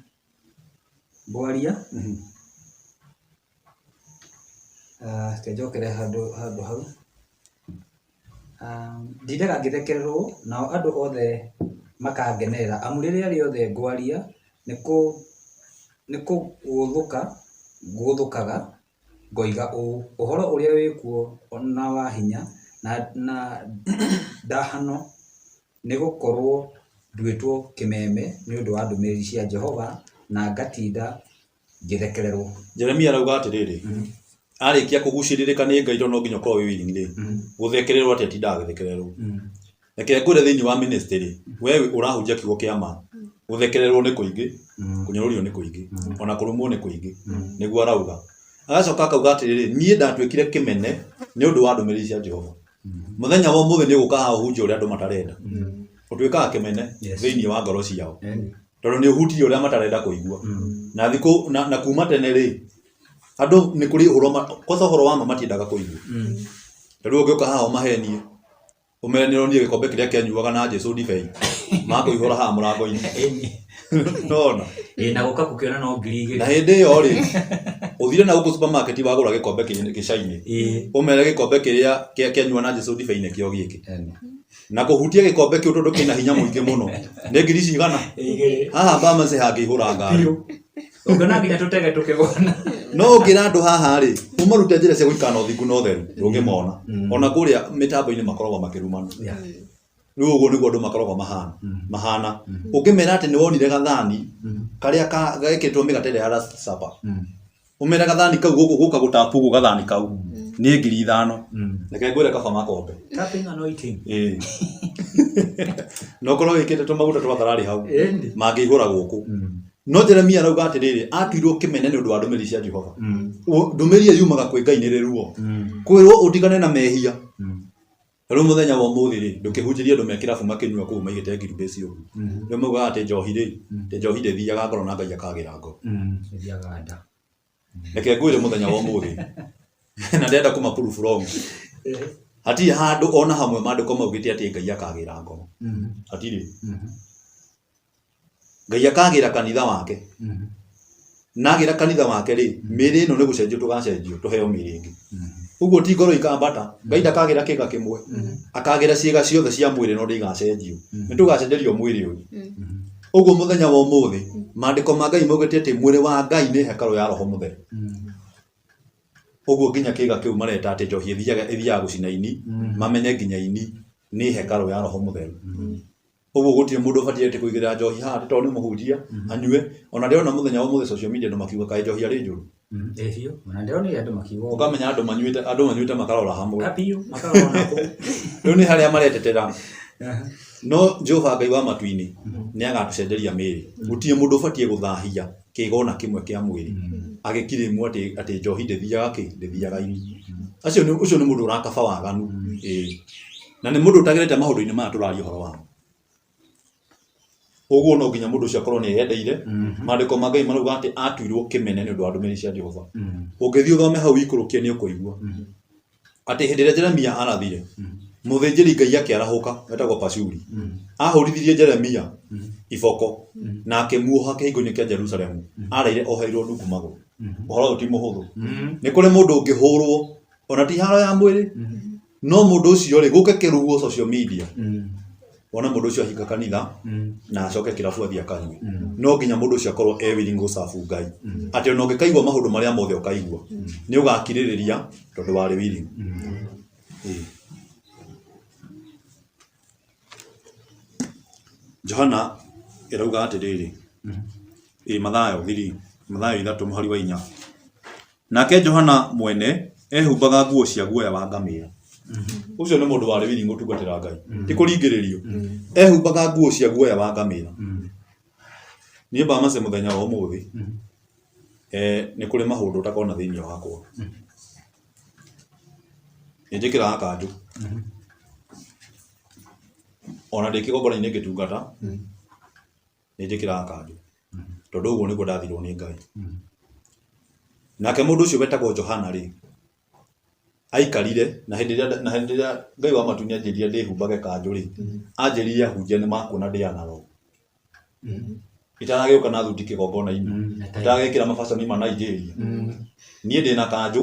reke njokere handũ hau, ndindaga ngĩthekererwo, nao andũ othe makangenerera, amu rĩrĩa rĩothe ngwaria, nĩ kũgũthũka ngũthũkaga ngoiga ũũ, 'Ũhoro ũrĩa wĩ kuo na wa hinya na ndahano, nĩ gũkorũo nduĩtwo kĩmeme nĩ ũndũ wa ndũmĩrĩri cia Jehova na ngatinda ngĩthekererũo. Jeremia arauga atĩrĩrĩ, arĩkia kũgucĩrĩrĩka nĩ Ngai tondũ no nginya ũkorwo wĩ willing rĩ, gũthekererwo atĩa atindaga agĩthekererwo. Reke ngwĩre thĩinĩ wa ministry, we ũrahunjia kiugo kĩa ma, gũthekererwo nĩ kũingĩ, kũnyũrũrio nĩ kũingĩ, ona kũrumwo nĩ kũingĩ, nĩguo arauga. Agacoka akauga atĩrĩrĩ, niĩ ndatuĩkire kĩmene nĩ ũndũ wa ndũmĩrĩri cia Jehova. Mũthenya wa ũmũthĩ nĩ ũgũka haha ũhunjie ũrĩa andũ matarenda. Ũtuĩkaga kĩmene thĩinĩ wa ngoro ciao. Tondũ nĩ ũhutirie ũrĩa matarenda kũigua. Na thikũ na kuma tene rĩ, andũ nĩ kũrĩ ũhoro kwanza ũhoro wa ma matiendaga kũigua. Ta rĩu ũngĩũka haha ũmahenie, ũmere nĩ ũronire gĩkombe kĩrĩa kĩanyuaga na Jesũ ndibei, makũihũra haha mũrango-inĩ. Nona. Ĩĩ na gũka gũkĩona no 2,000. Na hĩndĩ ĩyo rĩ, ũthire na gũkũ supermarket wagũra gĩkombe gĩcainĩ. Ũmere gĩkombe kĩrĩa kĩanyua na Jesũ ndibei nĩkĩo gĩkĩ. Na kũhutia gĩkombe kĩu tondũ kĩna hinya mũingĩ mũno. Nĩ ngiri cigana? Haha Bamanse hangĩihũra ngari. Ũngĩona nginya tũtege tũkĩgwana. No ũngĩra andũ haha rĩ, ũmarute njĩra cia gũikara na ũthingu na ũtheru, ndũngĩmona. Ona kũrĩa mĩtambo-inĩ makoragwo makĩrumana. Rĩu ũguo nĩguo andũ makoragwo mahana. Mahana. Ũngĩmera atĩ nĩ wonire gathani karĩa gekĩrĩtwo mĩgate ĩrĩa ya Last Supper. Ũmere gathani kau gũkũ gũka gũtapu ũguo gathani kau nĩ 5,000. Reke ngwĩre kaba makombe. Tapping anointing. Ĩĩ. Na ũkorwo wĩkĩte tũmaguta twa thararĩ hau. Mangĩihũra gũkũ. No Jeremia arauga atĩrĩrĩ, atuirwo kĩmene nĩ ũndũ wa ndũmĩrĩri cia Jehova. Ndũmĩrĩri ĩyo yumaga kwĩ Ngai nĩ rĩruo. Kwĩrwo ũtigane na mehia. Rĩu mũthenya wa ũmũthĩ rĩ, ndũkĩhunjĩrie andũ me kĩrabu makĩnyua kũu maigĩte ngirubĩci ũguo. Rĩu maugaga atĩ njohi rĩ, atĩ njohi ndĩthiaga ngoro na Ngai akagĩra ngoro. Ĩthiaga nda. Reke ngwĩre mũthenya wa ũmũthĩ, na ndĩrenda kũma proof wrong. Hatirĩ handũ ona hamwe maandĩko maugĩte atĩ Ngai akagĩra ngoro. Hatirĩ. Ngai akagĩra kanitha wake. Na agĩra kanitha wake rĩ, mĩĩrĩ ĩno nĩ gũcenjio tũgacenjio tũheo mĩĩrĩ ĩngĩ. Ũguo ti ngoro ikambata, Ngai ndakagĩra kĩga kĩmwe. Akagĩra ciĩga ciothe cia mwĩrĩ no ndĩigacenjio. Nĩ tũgacenjerio mwĩrĩ ũyũ. Ũguo mũthenya wa ũmũthĩ, maandĩko ma Ngai maugĩte atĩ mwĩrĩ wa Ngai nĩ hekarũ ya Roho Mũtheru. Ũguo nginya kĩga kĩu mareta atĩ njohi ĩthiaga gũcina ini, mamenye nginya ini nĩ hekarũ ya Roho Mũtheru. Ũguo gũtirĩ mũndũ ũbatiĩ atĩ kũigĩrĩra njohi haha atĩ tondũ nĩ mũhunjia anyue. Ona ndĩrona mũthenya wa ũmũthĩ social media andũ makiuga kaĩ njohi arĩ njũru. Ĩĩ biũ, ona ndĩronire andũ makiuga ũguo. Ũkamenya andũ manyuĩte makarora hamwe. Biũ, makarora na kũu. Rĩu nĩ harĩa maretetera. No Jehova Ngai wa matu-inĩ nĩ agatũcenjeria mĩĩrĩ. Gũtirĩ mũndũ ũbatiĩ gũthahia kĩga ona kĩmwe kĩa mwĩrĩ agĩkirĩmwo atĩ njohi ndĩthiaga kĩ, ndĩthiaga ini. Acio nĩ, ũcio nĩ mũndũ ũrakaba waganu. Ĩĩ. Na nĩ mũndũ ũtagĩrĩte maũndũ-inĩ maya tũraria ũhoro wamo. Ũguo no nginya mũndũ ũcio akorwo nĩ eyendeire. Maandĩko ma Ngai marauga atĩ atuirwo kĩmene nĩ ũndũ wa ndũmĩrĩri cia Jehova. Ũngĩthiĩ ũthome hau ikũrũkie nĩ ũkũigua atĩ hĩndĩ ĩrĩa Jeremia arathire, mũthĩnjĩri Ngai akĩarahũka wetagwo Pashuri, ahũrithirie Jeremia iboko na akĩmuoha kĩhingo-inĩ kĩa Jerusalemu, araire oheirwo ndungu magũrũ. Ũhoro ũyũ ti mũhũthũ. Nĩ kũrĩ mũndũ ũngĩhũrwo ona ti haro ya mwĩrĩ, no mũndũ ũcio rĩ, gũke kĩruo social media, wone mũndũ ũcio ahinga kanitha na acoke kĩrabu athiĩ akanyue. No nginya mũndũ ũcio akorwo e willing gũcabu Ngai. Atĩ ona ũngĩkaigua maũndũ marĩa mothe ũkaigua, nĩ ũgakirĩrĩria tondũ warĩ willing. Ĩĩ. Johana ĩrauga atĩrĩrĩ, ĩ Mathayo 3, Mathayo 3 mũhari wa 4. Nake Johana mwene ehumbaga nguo cia guoya wa ngamĩra. Ũcio nĩ mũndũ warĩ willing gũtungatĩra Ngai. Ti kũringĩrĩrio. Ehumbaga nguo cia guoya wa ngamĩra. Niĩ Bamase mũthenya wa ũmũthĩ, nĩ kũrĩ maũndũ ũtakona thĩinĩ wakwa. Nĩ njĩkĩraga kanjũ. Ona ndĩ kĩgongona-inĩ ngĩtungata, nĩ njĩkĩraga kanjũ. Tondũ ũguo nĩguo ndathirwo nĩ Ngai. Nake mũndũ ũcio wetagwo Johana rĩ, aikarire na hĩndĩ ĩrĩa na hĩndĩ ĩrĩa Ngai wa matu-inĩ anjĩrire ndĩhumbage kanjũ rĩ, anjĩrire ahunjia nĩ makuona ndĩ analog. Itaragĩũka na thuti kĩgongona-inĩ, itaragĩkĩra mabaconi ma Nigeria. Niĩ ndĩna kanjũ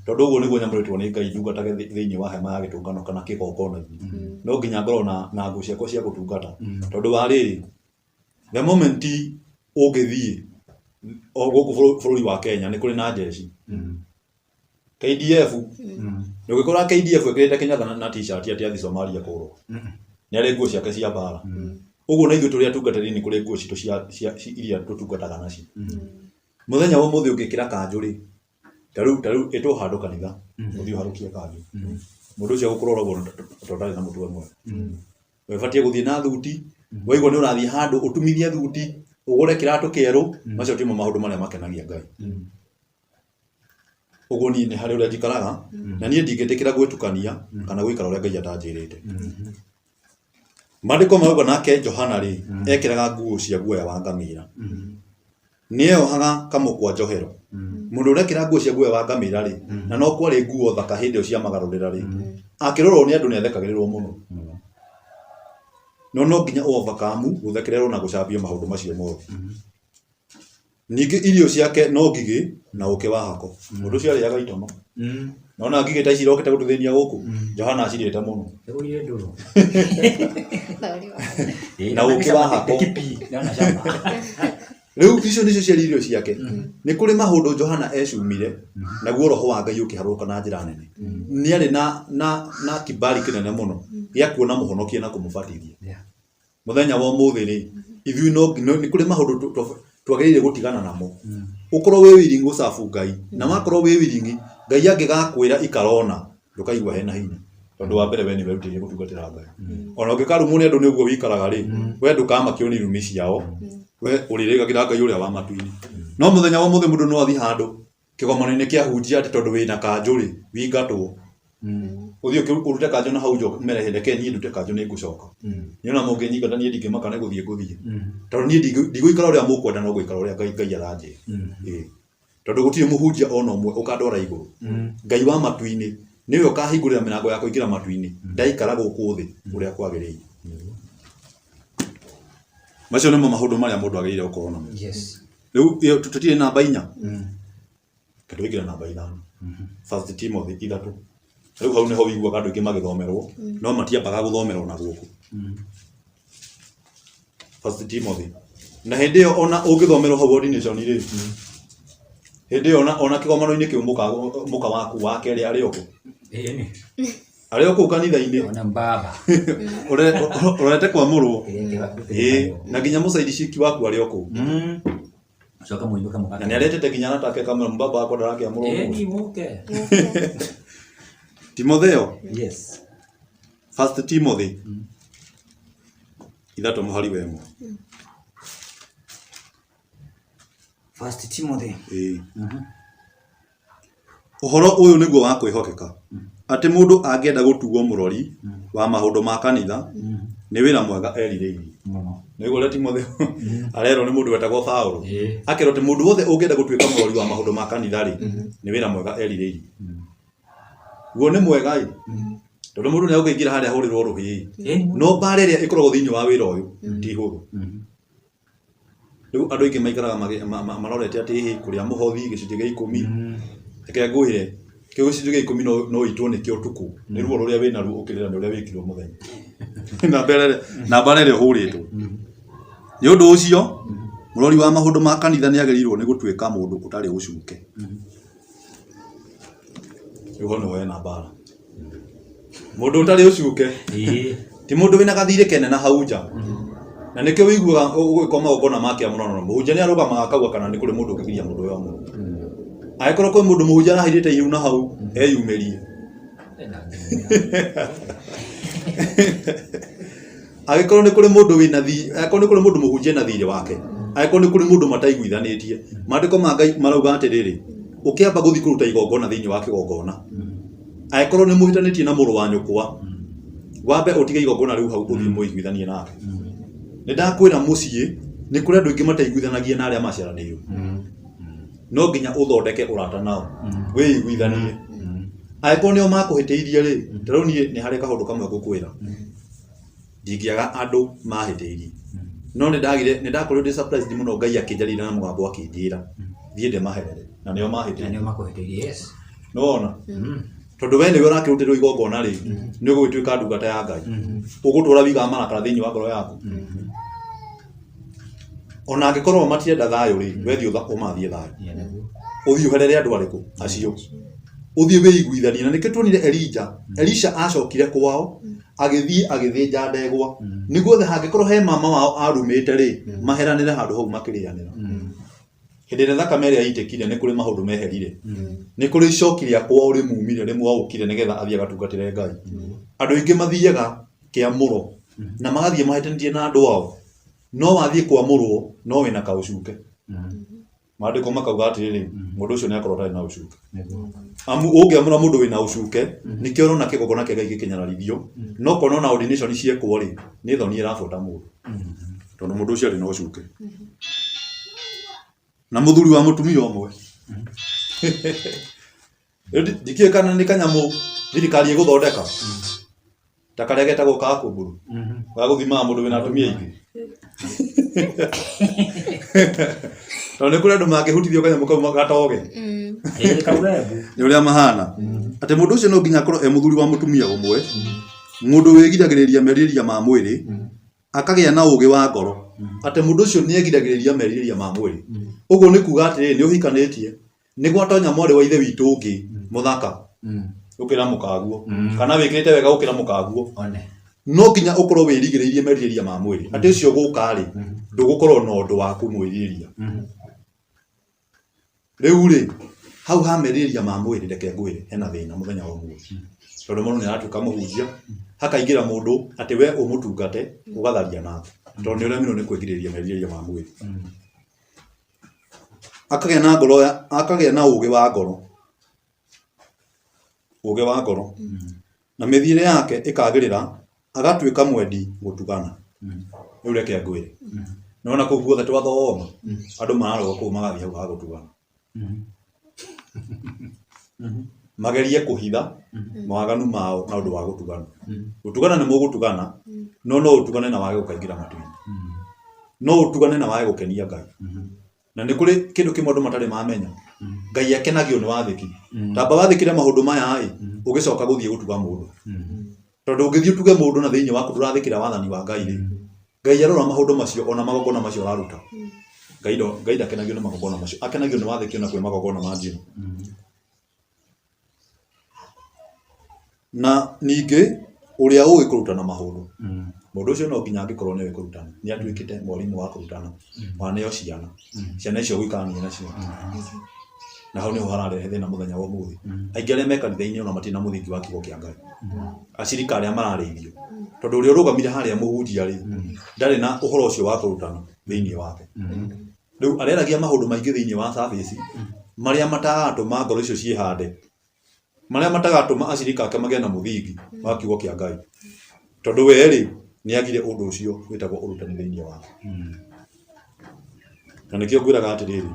tondũ ũguo nĩguo nyamũrĩtwo nĩ Ngai ndungatage thĩinĩ wa hema ya gĩtũngano kana kĩgongona-inĩ. No nginya ngorwo na nguo ciakwa cia gũtungata. Tondũ wa rĩrĩ, the moment ũngĩthiĩ o gũkũ bũrũri wa Kenya nĩ kũrĩ na njeci. KDF, ndũngĩkora KDF ĩkĩrĩte kĩnyatha na t-shirt atĩ athiĩ Somalia kũrũa. Nĩ arĩ nguo ciake cia mbara. Ũguo na ithuĩ tũrĩ atungatĩri nĩ kũrĩ nguo citũ cia iria tũtungataga nacio. Mũthenya wa ũmũthĩ ũngĩkĩra kanjũ rĩ, ta rĩu ĩtwo handũ kanitha, ũthiĩ ũharũkie kanjũ. Mũndũ ũcio agũkũrora ũguo tondũ ndarĩ na mũtwe mwega. Wĩbatiĩ gũthiĩ na thuti, waigua nĩ ũrathiĩ handũ ũtumithie thuti, ũgũre kĩratũ kĩerũ, macio timo maũndũ marĩa makenagia Ngai. Ũguo niĩ nĩ harĩ ũrĩa njikaraga, na niĩ ndingĩtĩkĩra gwĩtukania kana gũikara ũrĩa Ngai atanjĩrĩte. Maandĩko marauga nake Johana rĩ, ekĩraga nguo cia guoya wa ngamĩra. Nĩeyohaga kamũkwa njohero. Mũndũ ũrekĩra nguo cia guoya wa ngamĩra rĩ, na no kwarĩ nguo thaka hĩndĩ ĩyo cia magarũrĩra rĩ, akĩrorwo nĩ andũ nĩathekagĩrĩrwo mũno. No no nginya ũ overcome gũthekererwo na gũcambio maũndũ macio mothe. Ningĩ irio ciake no ngigĩ na ũkĩ wa hako. Mũndũ ũcio arĩaga itono. Nona ngigĩ ta ici irokĩte gũtũthĩnia gũkũ, Johana acirĩte mũno. Ĩgũrire ndũrũ. Na ũkĩ wa hako. Rĩu icio nĩcio ciarĩ irio ciake. Nĩ kũrĩ maũndũ Johana ecumire, naguo roho wa Ngai ũkĩharũrũka na njĩra nene. Nĩ arĩ na, na, na kibali kĩnene mũno gĩa kuona mũhonokia na kũmũbatithia. Mũthenya wa ũmũthĩ rĩ, ithuĩ no nĩ kũrĩ maũndũ twagĩrĩire gũtigana namo. Ũkorwo wĩ willing gũ serve Ngai, na wakorwo wĩ willing, Ngai angĩgakwĩra ikara ũna, ndũkaigua hena hinya. Tondũ wa mbere we nĩ werutĩire gũtungatĩra Ngai. Ona ũngĩkarumwo nĩ andũ nĩ ũguo wĩikaraga rĩ, we ndũkamakio nĩ irumi ciao, we ũrĩrĩgagĩra Ngai ũrĩa wa matu-inĩ. No mũthenya wa ũmũthĩ mũndũ no athiĩ handũ kĩgomano-inĩ kĩa hunjia atĩ tondũ wĩna kanjũ rĩ, wĩingatwo. Ũthiĩ ũrute kanjũ na hau nja ũmere reke niĩ ndute kanjũ nĩ ngũcoka. Niĩ ona mũngĩnyingata niĩ ndingĩmaka nĩ gũthiĩ ngũthiĩ. Tondũ niĩ ndigũikara ũrĩa mũkwenda no ngũikara ũrĩa Ngai Ngai aranjĩra. Ĩĩ. Tondũ gũtirĩ mũhunjia ona ũmwe ũkandwara igũrũ. Ngai wa matu-inĩ nĩwe ũkahingũrĩra mĩrango ya kũingĩra matu-inĩ ndaikara gũkũ thĩ ũrĩa kwagĩrĩire. Macio nĩmo maũndũ marĩa mũndũ agĩrĩire gũkorwo namo. Yes. Rĩu ĩyo tũtirĩ namba inya. Reke tũingĩre namba ithano. First Timothy ithatũ. Rĩu hau nĩho wĩiguaga andũ aingĩ magĩthomerwo, no matiambaga gũthomerwo na gũkũ. First Timothy. Na hĩndĩ ĩyo ona ũngĩthomerwo hau ordination rĩ, hĩndĩ ĩyo ona ona kĩgomano-inĩ kĩu mũka mũka waku wa kerĩ arĩ o kũ? Ĩni. Arĩ o kũu kanitha-inĩ. Ona mbaba. Ũrete kwamũrwo. Ĩĩ, na nginya mũcaidiciki waku arĩ o kũu. Coka mũinũke mũgate. Na nĩ aretete nginya arata ake akamwĩra mbaba wakwa ndarakĩamũrwo Ĩni ũmũthĩ. mũke. Timotheo, Yes. First Timothy ithatũ mũhari wa ĩmwe. First Timothy. Ĩĩ. Ũhoro ũyũ nĩguo wa kwĩhokeka, atĩ mũndũ angĩenda gũtuo mũrori wa maũndũ ma kanitha, nĩ wĩra mwega erirĩirie. Nĩguo ũrĩa Timotheo arerwo nĩ mũndũ wetagwo Paũlũ, akerwo atĩ mũndũ wothe ũngĩenda gũtuĩka mũrori wa maũndũ ma kanitha-rĩ, nĩ wĩra mwega erirĩirie. Guo nĩ mwega-ĩ, tondũ mũndũ nĩ egũkĩingĩra harĩa ahũrĩrwo rũhĩ-ĩ, no mbara ĩrĩa ĩkoragwo thĩinĩ wa wĩra ũyũ ti hũthũ. Rĩu andũ aingĩ maikaraga marorete atĩ ĩhĩ kũrĩa mũhothi gĩcunjĩ gĩa ikũmi, reke ngwĩre kĩu gĩcunjĩ gĩa ikũmi no ũitwo nĩkĩo ũtukũ nĩ ruo rũrĩa wĩnaruo ũkĩrĩra nĩ ũrĩa wĩkirwo mũthenya na mbara ĩrĩa ũhũrĩtwo. Nĩ ũndũ ũcio mũrori wa maũndũ ma kanitha nĩ agĩrĩirwo nĩ gũtuĩka mũndũ ũtarĩ ũcuke. Rĩu hau nĩho hena mbara. Mũndũ ũtarĩ ũcuke ti mũndũ wĩna gathirĩ kene na hau nja. Na nĩkĩo wĩiguaga ũgĩkwo magongona ma kĩamũrano mũhunjia nĩ arũgamaga akauga kana nĩ kũrĩ mũndũ ũngĩgiria mũndũ ũyũ amũrwo. Angĩkorwo kwĩ mũndũ mũhunjia arahithĩte ihu na hau eyumĩrie. Angĩkorwo nĩ kũrĩ mũndũ wĩna thi, angĩkorwo nĩ kũrĩ mũndũ mũhunjia na thirĩ wake, angĩkorwo nĩ kũrĩ mũndũ mataiguithanĩtie, maandĩko ma Ngai marauga atĩrĩrĩ, ũkĩamba gũthiĩ kũruta igongona thĩinĩ wa kĩgongona, angĩkorwo nĩ mũhĩtanĩtie na mũrũ wa nyũkwa, wambe ũtige igongona rĩu hau ũthiĩ mũiguithanie nake. Nĩ ndakwĩra mũciĩ nĩ kũrĩ andũ aingĩ mataiguithanagia na arĩa maciaranĩirwo. No nginya ũthondeke ũrata nao, wĩiguithanie. Angĩkorwo nĩo makũhĩtĩirie rĩ, ta rĩu niĩ nĩ harĩ kaũndũ kamwe ngũkwĩra. Ndingĩaga andũ mahĩtĩirie. No nĩ ndagire nĩ ndakorirwo ndĩ surprised mũno Ngai akĩnjarĩria na mũgambo akĩnjĩra thiĩ ndĩmaherere na nĩo Na mahĩtĩirie. nĩo makũhĩtĩirie yes. Nĩ wona? Tondũ we nĩwe ũrakĩrutĩrwo igongona rĩ, nĩ ũgũgĩtuĩka ndungata ya Ngai. Ũgũtũra wigaga marakara thĩinĩ wa ngoro yaku. Ona angĩkorwo matirenda thayũ rĩ, we thiĩ ũmathiĩ thayũ. Yeah, nĩguo. Ũthiĩ ũherere andũ arĩkũ? Acio. Ũthiĩ wĩiguithanie. Na nĩkĩo tuonire Elija. Elisha acokire kwao, agĩthiĩ agĩthĩnja ndegwa. Nĩguo hangĩkorwo he mama wao arumĩte rĩ, maheranĩre handũ hau makĩrĩanĩra. Hĩndĩ ĩrĩa thakame ĩrĩa yaitĩkire nĩ kũrĩ maũndũ meherire. Nĩ kũrĩ icoki rĩa kwao rĩmumire rĩmwaũkire nĩgetha athiĩ agatungatĩre Ngai. Andũ aingĩ mathiaga kĩamũro na magathiĩ mahĩtanĩtie na andũ ao. No wathiĩ kwamũrwo no wĩna kaũcuke. Maandĩko makauga atĩrĩrĩ, mũndũ ũcio nĩ akorwo atarĩ na ũcuke. Nĩguo. Amu ũngĩamũra mũndũ wĩna ũcuke, nĩkĩo ũrona kĩgongona kĩa Ngai gĩkĩnyararithio, no kona ona ordination ciekwo rĩ, nĩ thoni ĩrabuata mũndũ, tondũ mũndũ ũcio arĩ na ũcuke. Na mũthuri wa mũtumia ũmwe. Rĩu ndikĩũĩ kana nĩ kanyamũ thirikari ĩgũthondeka ta karĩa getagwo ka kũmbũrũ ga gũthimaga mũndũ wĩna atumia aingĩ, tondũ nĩ kũrĩ andũ mangĩhutithio kanyamũ kau gatoge. Ĩĩ, kaurebu. Nĩ ũrĩa mahana atĩ mũndũ ũcio no nginya akorwo e mũthuri wa mũtumia ũmwe, mũndũ wĩgiragĩrĩria merirĩria ma mwĩrĩ, akagĩa na ũũgĩ wa ngoro, atĩ mũndũ ũcio nĩ egiragĩrĩria merirĩria ma mwĩrĩ. Ũguo nĩ kuga atĩrĩrĩ, nĩ ũhikanĩtie, nĩ gwatonya mwarĩ wa ithe witũ ũngĩ mũthaka gũkĩra mũkaguo, kana wĩkĩrĩte wega gũkĩra mũkaguo, One. no nginya ũkorwo wĩrigĩrĩirie merirĩria ma mwĩrĩ, atĩ ũcio gũka rĩ, ndũgũkorwo na ũndũ wa kũmwĩrirĩria. Rĩu rĩ, hau ha merirĩria ma mwĩrĩ, reke ngwĩre hena thĩna mũthenya wa ũmũthĩ, tondũ mũndũ nĩ aratuĩka mũhunjia, hakaingĩra mũndũ atĩ we ũmũtungate ũgatharia nake, tondũ nĩ ũremirwo nĩ kwĩgirĩrĩria merirĩria ma mwĩrĩ. Akagĩa na ngoro ya, akagĩa na ũũgĩ wa ngoro, ũũgĩ wa ngoro, na mĩthiĩre yake ĩkagĩrĩra, agatuĩka mwendi gũtugana. Rĩu reke ngwĩre, nĩwona kũu guothe twathoma, andũ mararũga kũu magathiĩ hau ha gũtugana. Magerie kũhitha mawaganu mao na ũndũ wa gũtugana. Gũtugana nĩ mũgũtugana, no no ũtugane na wage gũkaingĩra matu-inĩ. No ũtugane na wage gũkenia Ngai. Na nĩ kũrĩ kĩndũ kĩmwe andũ matarĩ mamenya. Ngai akenagio nĩ wathĩki. Tamba wathĩkĩre maũndũ maya ĩ, ũgĩcoka gũthiĩ gũtuga mũndũ. Tondũ ũngĩthiĩ ũtuge mũndũ na thĩinĩ waku ndũrathĩkĩra wathani wa Ngai rĩ, Ngai arora maũndũ macio ona magongona macio ũraruta. Ngai ndo, Ngai ndakenagio nĩ magongona macio. Akenagio nĩ wathĩki ona kwĩ magongona ma njino. Na ningĩ ũrĩa ũĩ kũrutana maũndũ. Mũndũ ũcio no nginya angĩkorwo nĩ oĩ kũrutana, nĩ atuĩkĩte mwarimũ wa kũrutana, waneo ciana, ciana icio ũgũikarania nacio. Na hau nĩho hararehe thĩna mũthenya wa ũmũthĩ. Aingĩ arĩa me kanitha-inĩ ona matirĩ na mũthingi wa kiugo kĩa Ngai. Acirika arĩa mararĩithio. Tondũ ũrĩa ũrũgamire harĩa mũhunjia rĩ, ndarĩ na ũhoro ũcio wa kũrutana thĩinĩ wake. Rĩu areragia maũndũ maingĩ thĩinĩ wa service marĩa mataratũma ngoro icio ciĩhande, marĩa matagatũma acirika ake magĩe na mũthingi wa kiugo kĩa Ngai. Tondũ we rĩ, nĩ agire ũndũ ũcio wĩtagwo ũrutani thĩinĩ wake. Na nĩkĩo ngwĩraga atĩrĩrĩ,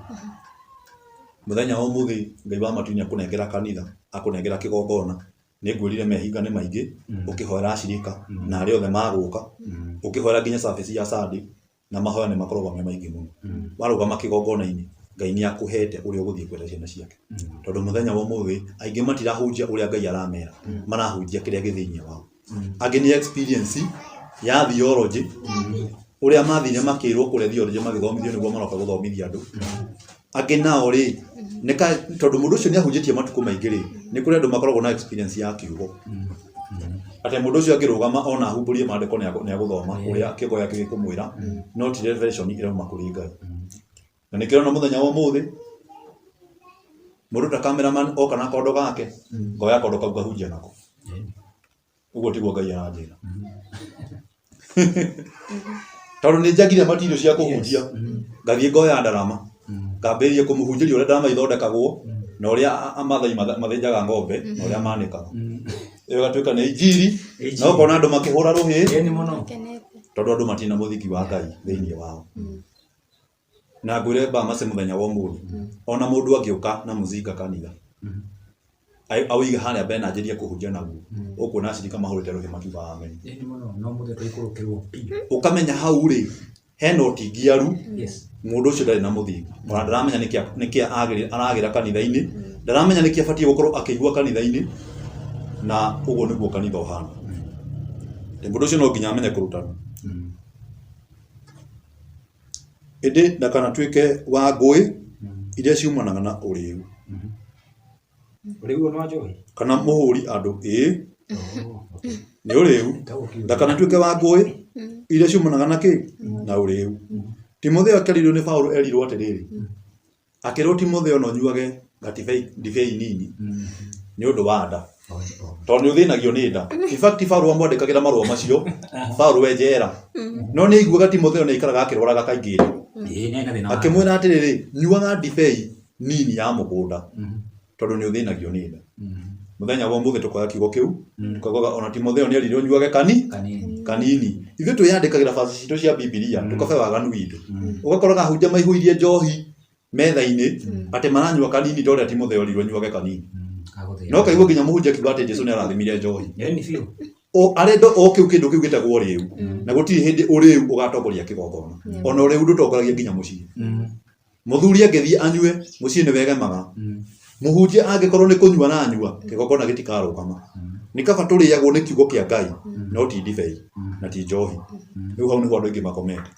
mũthenya wa ũmũthĩ Ngai wa matu-inĩ akũnengera kanitha, akũnengera kĩgongona, nĩ ngwĩrire mehinga nĩ maingĩ, ũkĩhoera acirika na arĩa othe magũka, ũkĩhoera nginya service ya Sunday, na mahoya nĩ makoragwo me maingĩ mũno. Warũgama kĩgongona-inĩ, Ngai nĩ akũhete ũrĩa ũgũthiĩ kwĩra ciana ciake. Tondũ mũthenya wa ũmũthĩ, aingĩ matirahunjia ũrĩa Ngai aramera, marahunjia kĩrĩa gĩ thĩinĩ wao. Angĩ nĩ experience ya theology, ũrĩa mathire makĩrwo kũrĩa theology magĩthomithio nĩguo maroka gũthomithia andũ. Angĩ nao rĩ, nĩ ka, tondũ mũndũ ũcio nĩ ahunjĩtie matukũ maingĩ rĩ, nĩ kũrĩ andũ makoragwo na experience ya kiugo. Atĩ mũndũ ũcio angĩrũgama ona ahumbũrie maandĩko nĩ agũthoma ũrĩa kĩongo gĩake gĩkũmwĩra, no ti revelation ĩrauma kũrĩ Ngai. Na nĩkĩo ũrona mũthenya wa ũmũthĩ, mũndũ ta cameraman oka na kondo gake, ngoya kondo kau ngahunjia nako. Ũguo tiguo Ngai aranjĩra. Tondũ nĩ njagire material cia kũhunjia, ngathiĩ ngoya ndarama, ngambĩrĩria kũmũhunjĩria ũrĩa ndarama ithondekagwo, na ũrĩa Amathai mathĩnjaga ng'ombe, na ũrĩa manĩkaga. Ĩyo ĩgatuĩka nĩ injiri, na ũkona andũ makĩhũra rũhĩ, Ĩni mũno. Kenete. tondũ andũ matirĩ na mũthingi wa Ngai thĩinĩ wao. Na ngwĩre Bamasi mũthenya wa ũmũthĩ, ona mũndũ angĩũka na mũzinga kanitha, aũige harĩa mbere na anjĩrie kũhunjia naguo, ũkuona acirika mahũrĩte rũhĩ makiuga amen. Ĩni mũno, no mũthĩ tũikũrũkĩrwo biũ. Ũkamenya hau rĩ, hena ũtingiaru, Yes. mũndũ ũcio ndarĩ na mũthingi, ona ndaramenya nĩkĩ nĩkĩ aragĩra kanitha-inĩ, ndaramenya nĩkĩ abatiĩ gũkorwo akĩigua kanitha-inĩ, na ũguo nĩguo kanitha ũhana. Mũndũ ũcio no nginya amenye kũrutana. Ĩndĩ ndakanatuĩke wa ngũĩ iria ciumanaga na ũrĩĩu. Ũrĩu ũyũ nĩ wa njohi? Kana mũhũri andũ, ĩĩ Oh, okay. nĩ ũrĩĩu. Ndaũkiuga. Ndakanatuĩke wa ngũĩ iria ciumanaga na kĩ? Na ũrĩĩu. Timotheo akĩarĩrio nĩ Paũlũ erirwo atĩrĩrĩ, Akĩrwo Timotheo no nyuage gatibei ndibei nini nĩ ũndũ wa nda, tondũ nĩ ũthĩnagio nĩ nda. In fact Paũlũ amwandĩkagĩra marũa macio Paũlũ e njera, no nĩ aiguaga Timotheo nĩ aikaraga akĩrwaraga kaingĩ nda. Ĩĩ, nĩ arĩ na thĩna wa Akĩmwĩra atĩrĩrĩ, nyuaga ndibei nini ya mũgũnda. Tondũ nĩ ũthĩnagio nĩ nda. Mũthenya wa ũmũthĩ tũkoya kiugo kĩu, tũkaugaga ona Timotheo nĩ erirwo nyuage kani Kanini. Kanini. Ithuĩ twĩyandĩkagĩra baci citũ cia Bibilia, tũkabe waganu witũ. Ũgakoraga ahunjia maihũirie njohi metha-inĩ, atĩ maranyua kanini ta ũrĩa Timotheo erirwo nyuage kanini. Agũthĩa. No kaigua nginya mũhunjia akiuga atĩ Jesu nĩ arathimire njohi. Ĩni biũ. O arenda o kĩu kĩndũ kĩu gĩtagwo ũrĩu, na gũtirĩ hĩndĩ ũrĩu ũgatongoria kĩgongona. Ona ũrĩu ndũtongoragia nginya mũciĩ. Mũthuri angĩthiĩ anyue, mũciĩ nĩ wegemaga. Mũhunjia angĩkorwo nĩ kũnyua aranyua, kĩgongona gĩtikarũgama. Nĩ kaba tũrĩagwo nĩ kiugo kĩa Ngai, no ti ndibei na ti njohi. Rĩu hau nĩho andũ aingĩ makomete.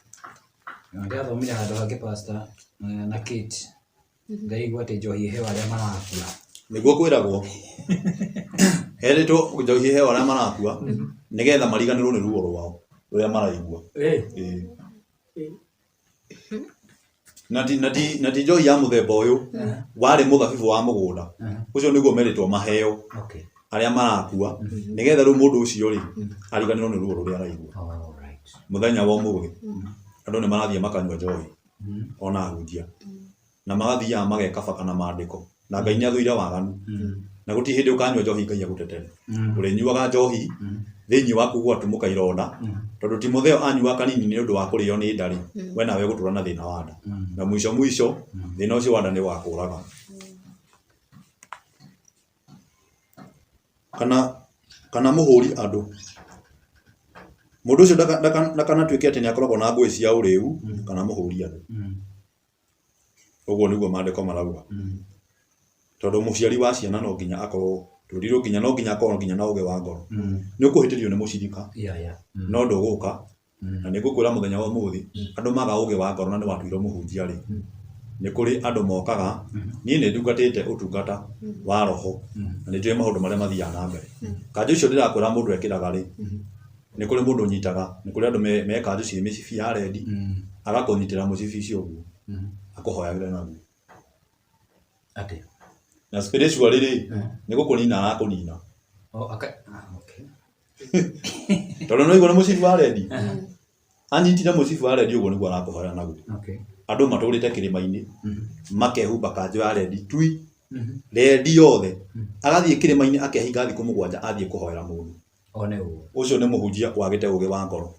Na ndĩrathomire handũ hangĩ pastor na Kate. Ndaigua atĩ njohi ĩheo arĩa marakua. Nĩguo kwĩragwo. Herĩtwo njohi ĩheo arĩa marakua nĩgetha mariganĩrwo nĩ ruo rwao rũrĩa maraigua. Ĩĩ. Na ti njohi ya mũthemba ũyũ, warĩ mũthabibũ wa mũgũnda. Ũcio nĩguo merĩtwo maheo arĩa marakua, nĩgetha rĩu mũndũ ũcio rĩ, ariganĩrwo nĩ ruo rũrĩa araigua. Mũthenya wa ũmũthĩ, andũ nĩ marathiĩ makanyua njohi, ona ahunjia. Na magathiaga magekabaka na maandĩko. Na Ngai nĩ athũire waganu. Na gũtirĩ hĩndĩ ũkanyua njohi Ngai agũtetere. Ũrĩnyuaga njohi, thĩinĩ waku gwatumũka ironda, tondũ Timotheo anyuaga kanini nĩ ũndũ wa kũrĩo nĩ nda rĩ, we nawe ũgũtũra na thĩna wa nda. Na mũico mũico, thĩna ũcio wa nda nĩ ũgakũraga. Kana mũhũri andũ. Mũndũ ũcio ndakanatuĩke atĩ nĩ akoragwo na ngũĩ cia ũrĩu, kana mũhũri andũ. Ũguo nĩguo maandĩko marauga. Tondũ mũciari wa ciana no nginya akorwo, twĩrirwo nginya no nginya akorwo nginya na ũgĩ wa ngoro. Nĩ ũkũhĩtĩrio nĩ mũcirika, no ndũgũka. Na nĩ ngũkwĩra mũthenya wa ũmũthĩ, andũ maga ũgĩ wa ngoro na nĩ watuirwo mũhunjia rĩ, nĩ kũrĩ andũ mokaga. Niĩ nĩ ndungatĩte ũtungata wa roho, na nĩ njũĩ maũndũ marĩa mathiaga na mbere. Kanjũ icio ndĩrakwĩra mũndũ ekĩraga rĩ, nĩ kũrĩ mũndũ ũnyitaga, nĩ kũrĩ andũ me kanjũ ciĩ mĩcibi ya rendi, agakũnyitĩra mũcibi icio ũguo, akũhoyagĩre naguo. Atĩ? Na spiritually rĩ, nĩ gũkũnina arakũnina. Oh, ah, okay. Tondũ nĩ waigua nĩ mũcibi wa rendi? Anyitire mũcibi wa rendi ũguo nĩguo arakũhoera naguo. Andũ matũrĩte kĩrĩma-inĩ, makehumba kanjũ ya rendi tui, rendi yothe. Agathiĩ kĩrĩma-inĩ akehinga thikũ 7 athiĩ kũhoera mũndũ. One ũũ. Ũcio nĩ mũhunjia wagĩte ũgĩ wa ngoro.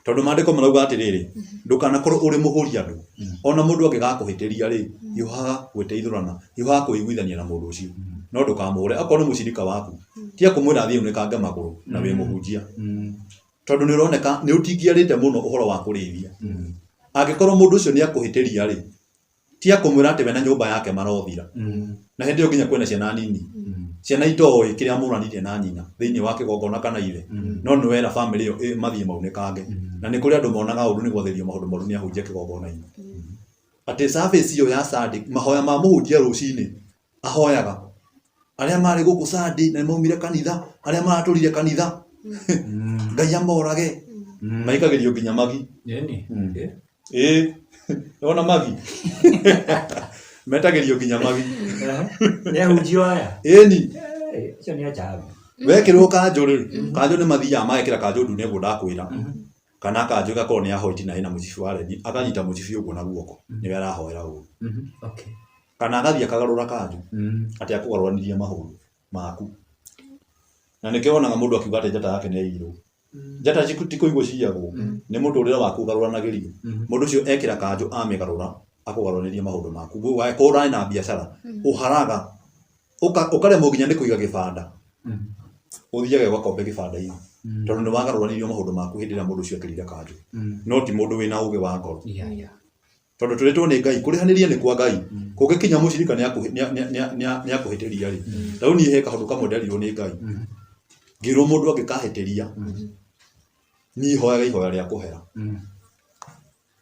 Tondũ maandĩko marauga atĩrĩrĩ, ndũkanakorwo ũrĩ mũhũri andũ. Ona mũndũ angĩgakũhĩtĩria rĩ, hiũhaga gwĩteithũrana, hiũhaga kũiguithania na mũndũ ũcio. No ndũkamũhũre, okorwo nĩ mũcirika waku, tiga kũmwĩra athiĩ unĩkange magũrũ na wĩ mũhunjia. Tondũ nĩ ũroneka nĩ ũtingiarĩte mũno ũhoro wa kũrĩithia. Angĩkorwo mũndũ ũcio nĩ akũhĩtĩria rĩ, tiga kũmwĩra atĩ we na nyũmba yake marothira. Na hĩndĩ ĩyo nginya kwĩna ciana nini. Ciana itoĩ kĩrĩa mũranire na nyina thĩinĩ wa kĩgongona kana ithe. No nĩ wera famĩlĩ ĩyo mathiĩ maunĩkange. Na nĩ kũrĩ andũ monaga ũru nĩ gwathĩrio maũndũ moru nĩ ahunjia kĩgongona-inĩ. Atĩ service ĩyo ya Sunday, mahoya ma mũhunjia rũcinĩ ahoyaga. Arĩa marĩ gũkũ Sunday na nĩmaumire kanitha, arĩa maratũrire kanitha, Ngai amorage. Maikagĩrio nginya magi. Ĩni. Ĩĩ, nĩwona magi? Metagĩrio nginya magi. Nĩ ahunjia aya? Ĩni. Acio nĩ achawi. Wekĩrwo kanjũ rĩ, kanjũ nĩ mathiaga magekĩra kanjũ ndune ũguo ndakwĩra. Kana kanjũ ĩgakorwo nĩ ya white na ĩna mũcibi wa red, akanyita mũcibi ũguo na guoko, nĩwe arahoera ũru. Kana agathiĩ akagarũra kanjũ, atĩ akũgarũranirie mahũri maku. Na nĩkĩo wonaga mũndũ akiuga atĩ njata yake nĩ yaiyirwo. Njata ti kũigwo ciyagwo, nĩ mũtũrĩre waku ũgarũranagĩrio. Mũndũ ũcio ekĩra kanjũ amĩgarũra, akũgarũranĩrie maũndũ maku. Wangĩkorwo ũrarĩ na biacara, ũharaga, ũkaremwo nginya nĩ kũiga gĩbanda. Ũthiage ũgakombe gĩbanda-inĩ. Tondũ nĩ wagarũranirio maũndũ maku hĩndĩ ĩrĩa mũndũ ũcio ekĩrire kanjũ. No ti mũndũ wĩna ũgĩ wa ngoro. Tondũ twĩrĩtwo nĩ Ngai, kũrĩhanĩria nĩ kwa Ngai. Kũngĩkinya mũcirika nĩ akũhĩtĩria rĩ. Ta rĩu niĩ he kaũndũ kamwe nderirwo nĩ Ngai. Ngĩrwo mũndũ angĩkahĩtĩria, niĩ hoyaga ihoya rĩa kũhera.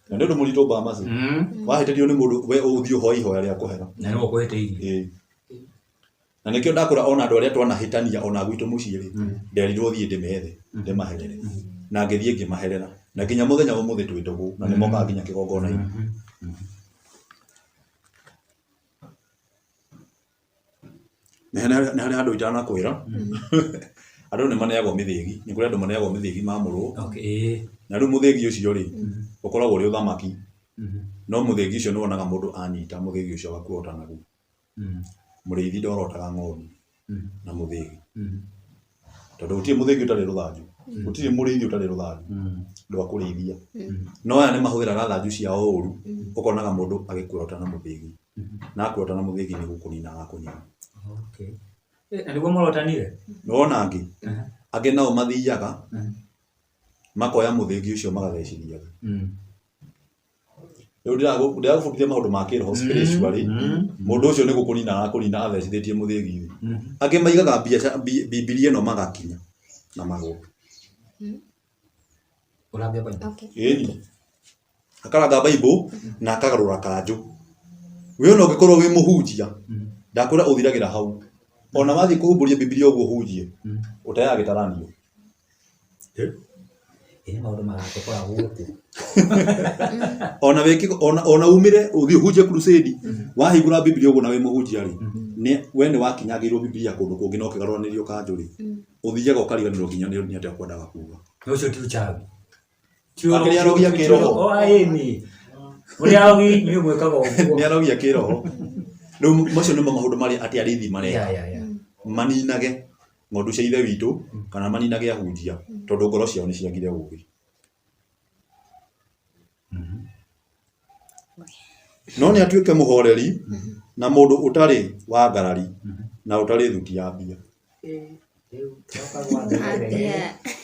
Na nĩ ũndũ mũritũ Bamasi. Wahĩtĩrio nĩ mũndũ, we ũthiĩ ũhoe ihoya rĩa kũhera. Na nĩwe ũkũhĩtĩirie. Ĩĩ. Na nĩkĩo ndakwĩra ona andũ arĩa twanahĩtania ona gwitũ mũciĩ rĩ, nderirwo thiĩ ndĩmethe, ndĩmaherere. Na ngĩthiĩ ngĩmaherera. Na nginya mũthenya wa ũmũthĩ twĩ ndũgũ, na nĩmokaga nginya kĩgongona-inĩ. Nĩ harĩ handũ itanakwĩra, andũ nĩ maneagwo mĩthĩgi, nĩ kũrĩ andũ maneagwo mĩthĩgi mamũrwo. Na rĩu mũthĩgi ũcio rĩ, ũkoragwo ũrĩ ũthamaki, no mũthĩgi ũcio nĩ wonaga mũndũ anyita mũthĩgi ũcio agakuota naguo. Mũrĩithi ndorotaga ng'ondu na mũthĩgi, tondũ gũtirĩ mũthĩgi ũtarĩ rũthanju, gũtirĩ mũrĩithi ũtarĩ rũthanju rwa kũrĩithia. No aya nĩ mahũthĩraga thanju ciao ũru, ũkonaga mũndũ agĩkũrota na mũthĩgi, na akũrota na mũthĩgi nĩ gũkũnina agakũnina. Okay. Na nĩguo morotanire? Nĩwona angĩ angĩ nao mathiaga makoya mũthĩgi ũcio magathecithia thĩ. Rĩu ndĩragũbundithia maũndũ ma kĩroho spiritually, mũndũ ũcio nĩ gũkũnina arakũnina athecithĩtie mũthĩgi thĩ. Angĩ maigaga biacara Bibilia ĩno magakinya na magũrũ. Ũrambia Bible? Okay. Ĩni. Akaranga Bible na akagarũra kanjũ. We ona ũngĩkorwo wĩ mũhunjia, ndakwĩra ũthiragĩra hau. Ona wathiĩ kũhumbũria Bibilia ũguo ũhunjie, ũteaga gĩtaranio. Ĩ nĩ maũndũ magatũkora gũkũ. Ona wĩke ona umĩre ũthiĩ ũhunjie crusade, wahingũra Bibilia ũguo na wĩ mũhunjia rĩ, nĩ we nĩ wakinyangĩirwo Bibilia kũndũ kũngĩ na ũkĩgarũranĩrio kanjũ rĩ, ũthiaga ũkariganĩrwo nginya nĩ atĩa ũkwendaga kuga. Na ũcio ti ũchawi. Ti Akĩrĩ arogi a kĩroho. O ĩni. Mũrĩ arogi inyuĩ mwĩkaga ũguo. Nĩ arogi a kĩroho. Rĩu macio nĩmo maũndũ marĩa atĩ arĩithi mareka. Yeah. Maninage ng'ondu cia Ithe witũ kana maninage ahunjia tondũ ngoro ciao nĩ ciagire ũũgĩ. No nĩ atuĩke mũhoreri na mũndũ ũtarĩ wa ngarari na ũtarĩ thuti ya mbia.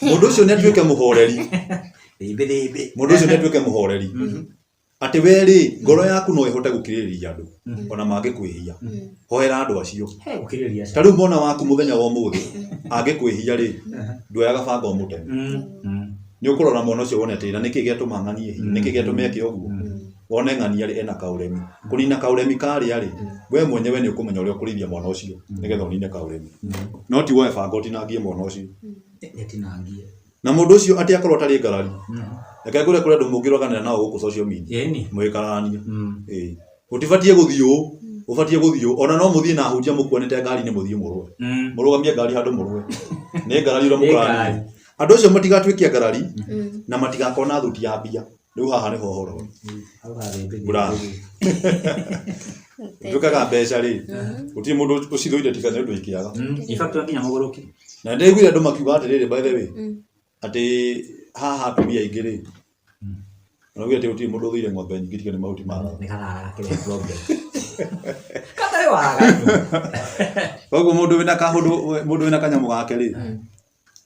Mũndũ ũcio nĩ atuĩke mũhoreri. Mũndũ ũcio nĩ atuĩke mũhoreri. Atĩ we rĩ, ngoro yaku no ĩhote gũkirĩrĩria andũ ona mangĩkwĩhia. Hoera andũ acio. He gũkirĩrĩria Ta rĩu mwana waku mũthenya wa ũmũthĩ angĩkwĩhia rĩ, nduoyaga banga ũmũteme. Nĩ ũkũrora mwana ũcio wone atĩrĩ, na nĩkĩ gĩatũma ng'anie hihi? Nĩkĩ gĩatũma eke ũguo? Wone ng'ania rĩ ena kaũremi. Kũnina kaũremi karĩa rĩ, we mwenyewe nĩ ũkũmenya ũrĩa ũkũrĩithia mwana ũcio nĩgetha ũnine kaũremi. No ti woe banga ũtinangie mwana ũcio. Nĩatinangie. Na mũndũ ũcio atĩ akorwo atarĩ ngarari. Reke ngwĩre kũrĩ andũ mũngĩrũaganĩra nao gũkũ social media. Ĩni. Mũgĩkararania. Ĩĩ. Ũtibatiĩ gũthiĩ ũũ, ũbatiĩ gũthiĩ ũũ. Ona no mũthiĩ na ahunjia mũkuanĩte ngari-inĩ mũthiĩ mũrũe. Mũrũgamie ngari handũ mũrũe. Nĩ ngarari ũrĩa Nĩ mũkararania. ngarari. Andũ acio matigatuĩke ngarari na matigakorwo na thuti ya mbia. Rĩu haha nĩho ũhoro ũrĩ. Hau hathĩmbĩ. Bravo. Nduĩkaga mbeca rĩ, gũtirĩ mũndũ ũcithũire tiga nĩ ũndũ ikĩaga. In fact nginya mũgũrũki. Na nĩndaiguire andũ makiuga atĩrĩrĩ, by the way, atĩ haha atumia aingĩ rĩ, maraugire atĩ gũtirĩ mũndũ ũthũire ng'ombe nyingĩ tiga nĩ mahuti ma Nĩ gathara gakĩrehe problem. Gatarĩ waganu. Koguo mũndũ wĩna kahũndũ, mũndũ wĩna kanyamũ gake rĩ,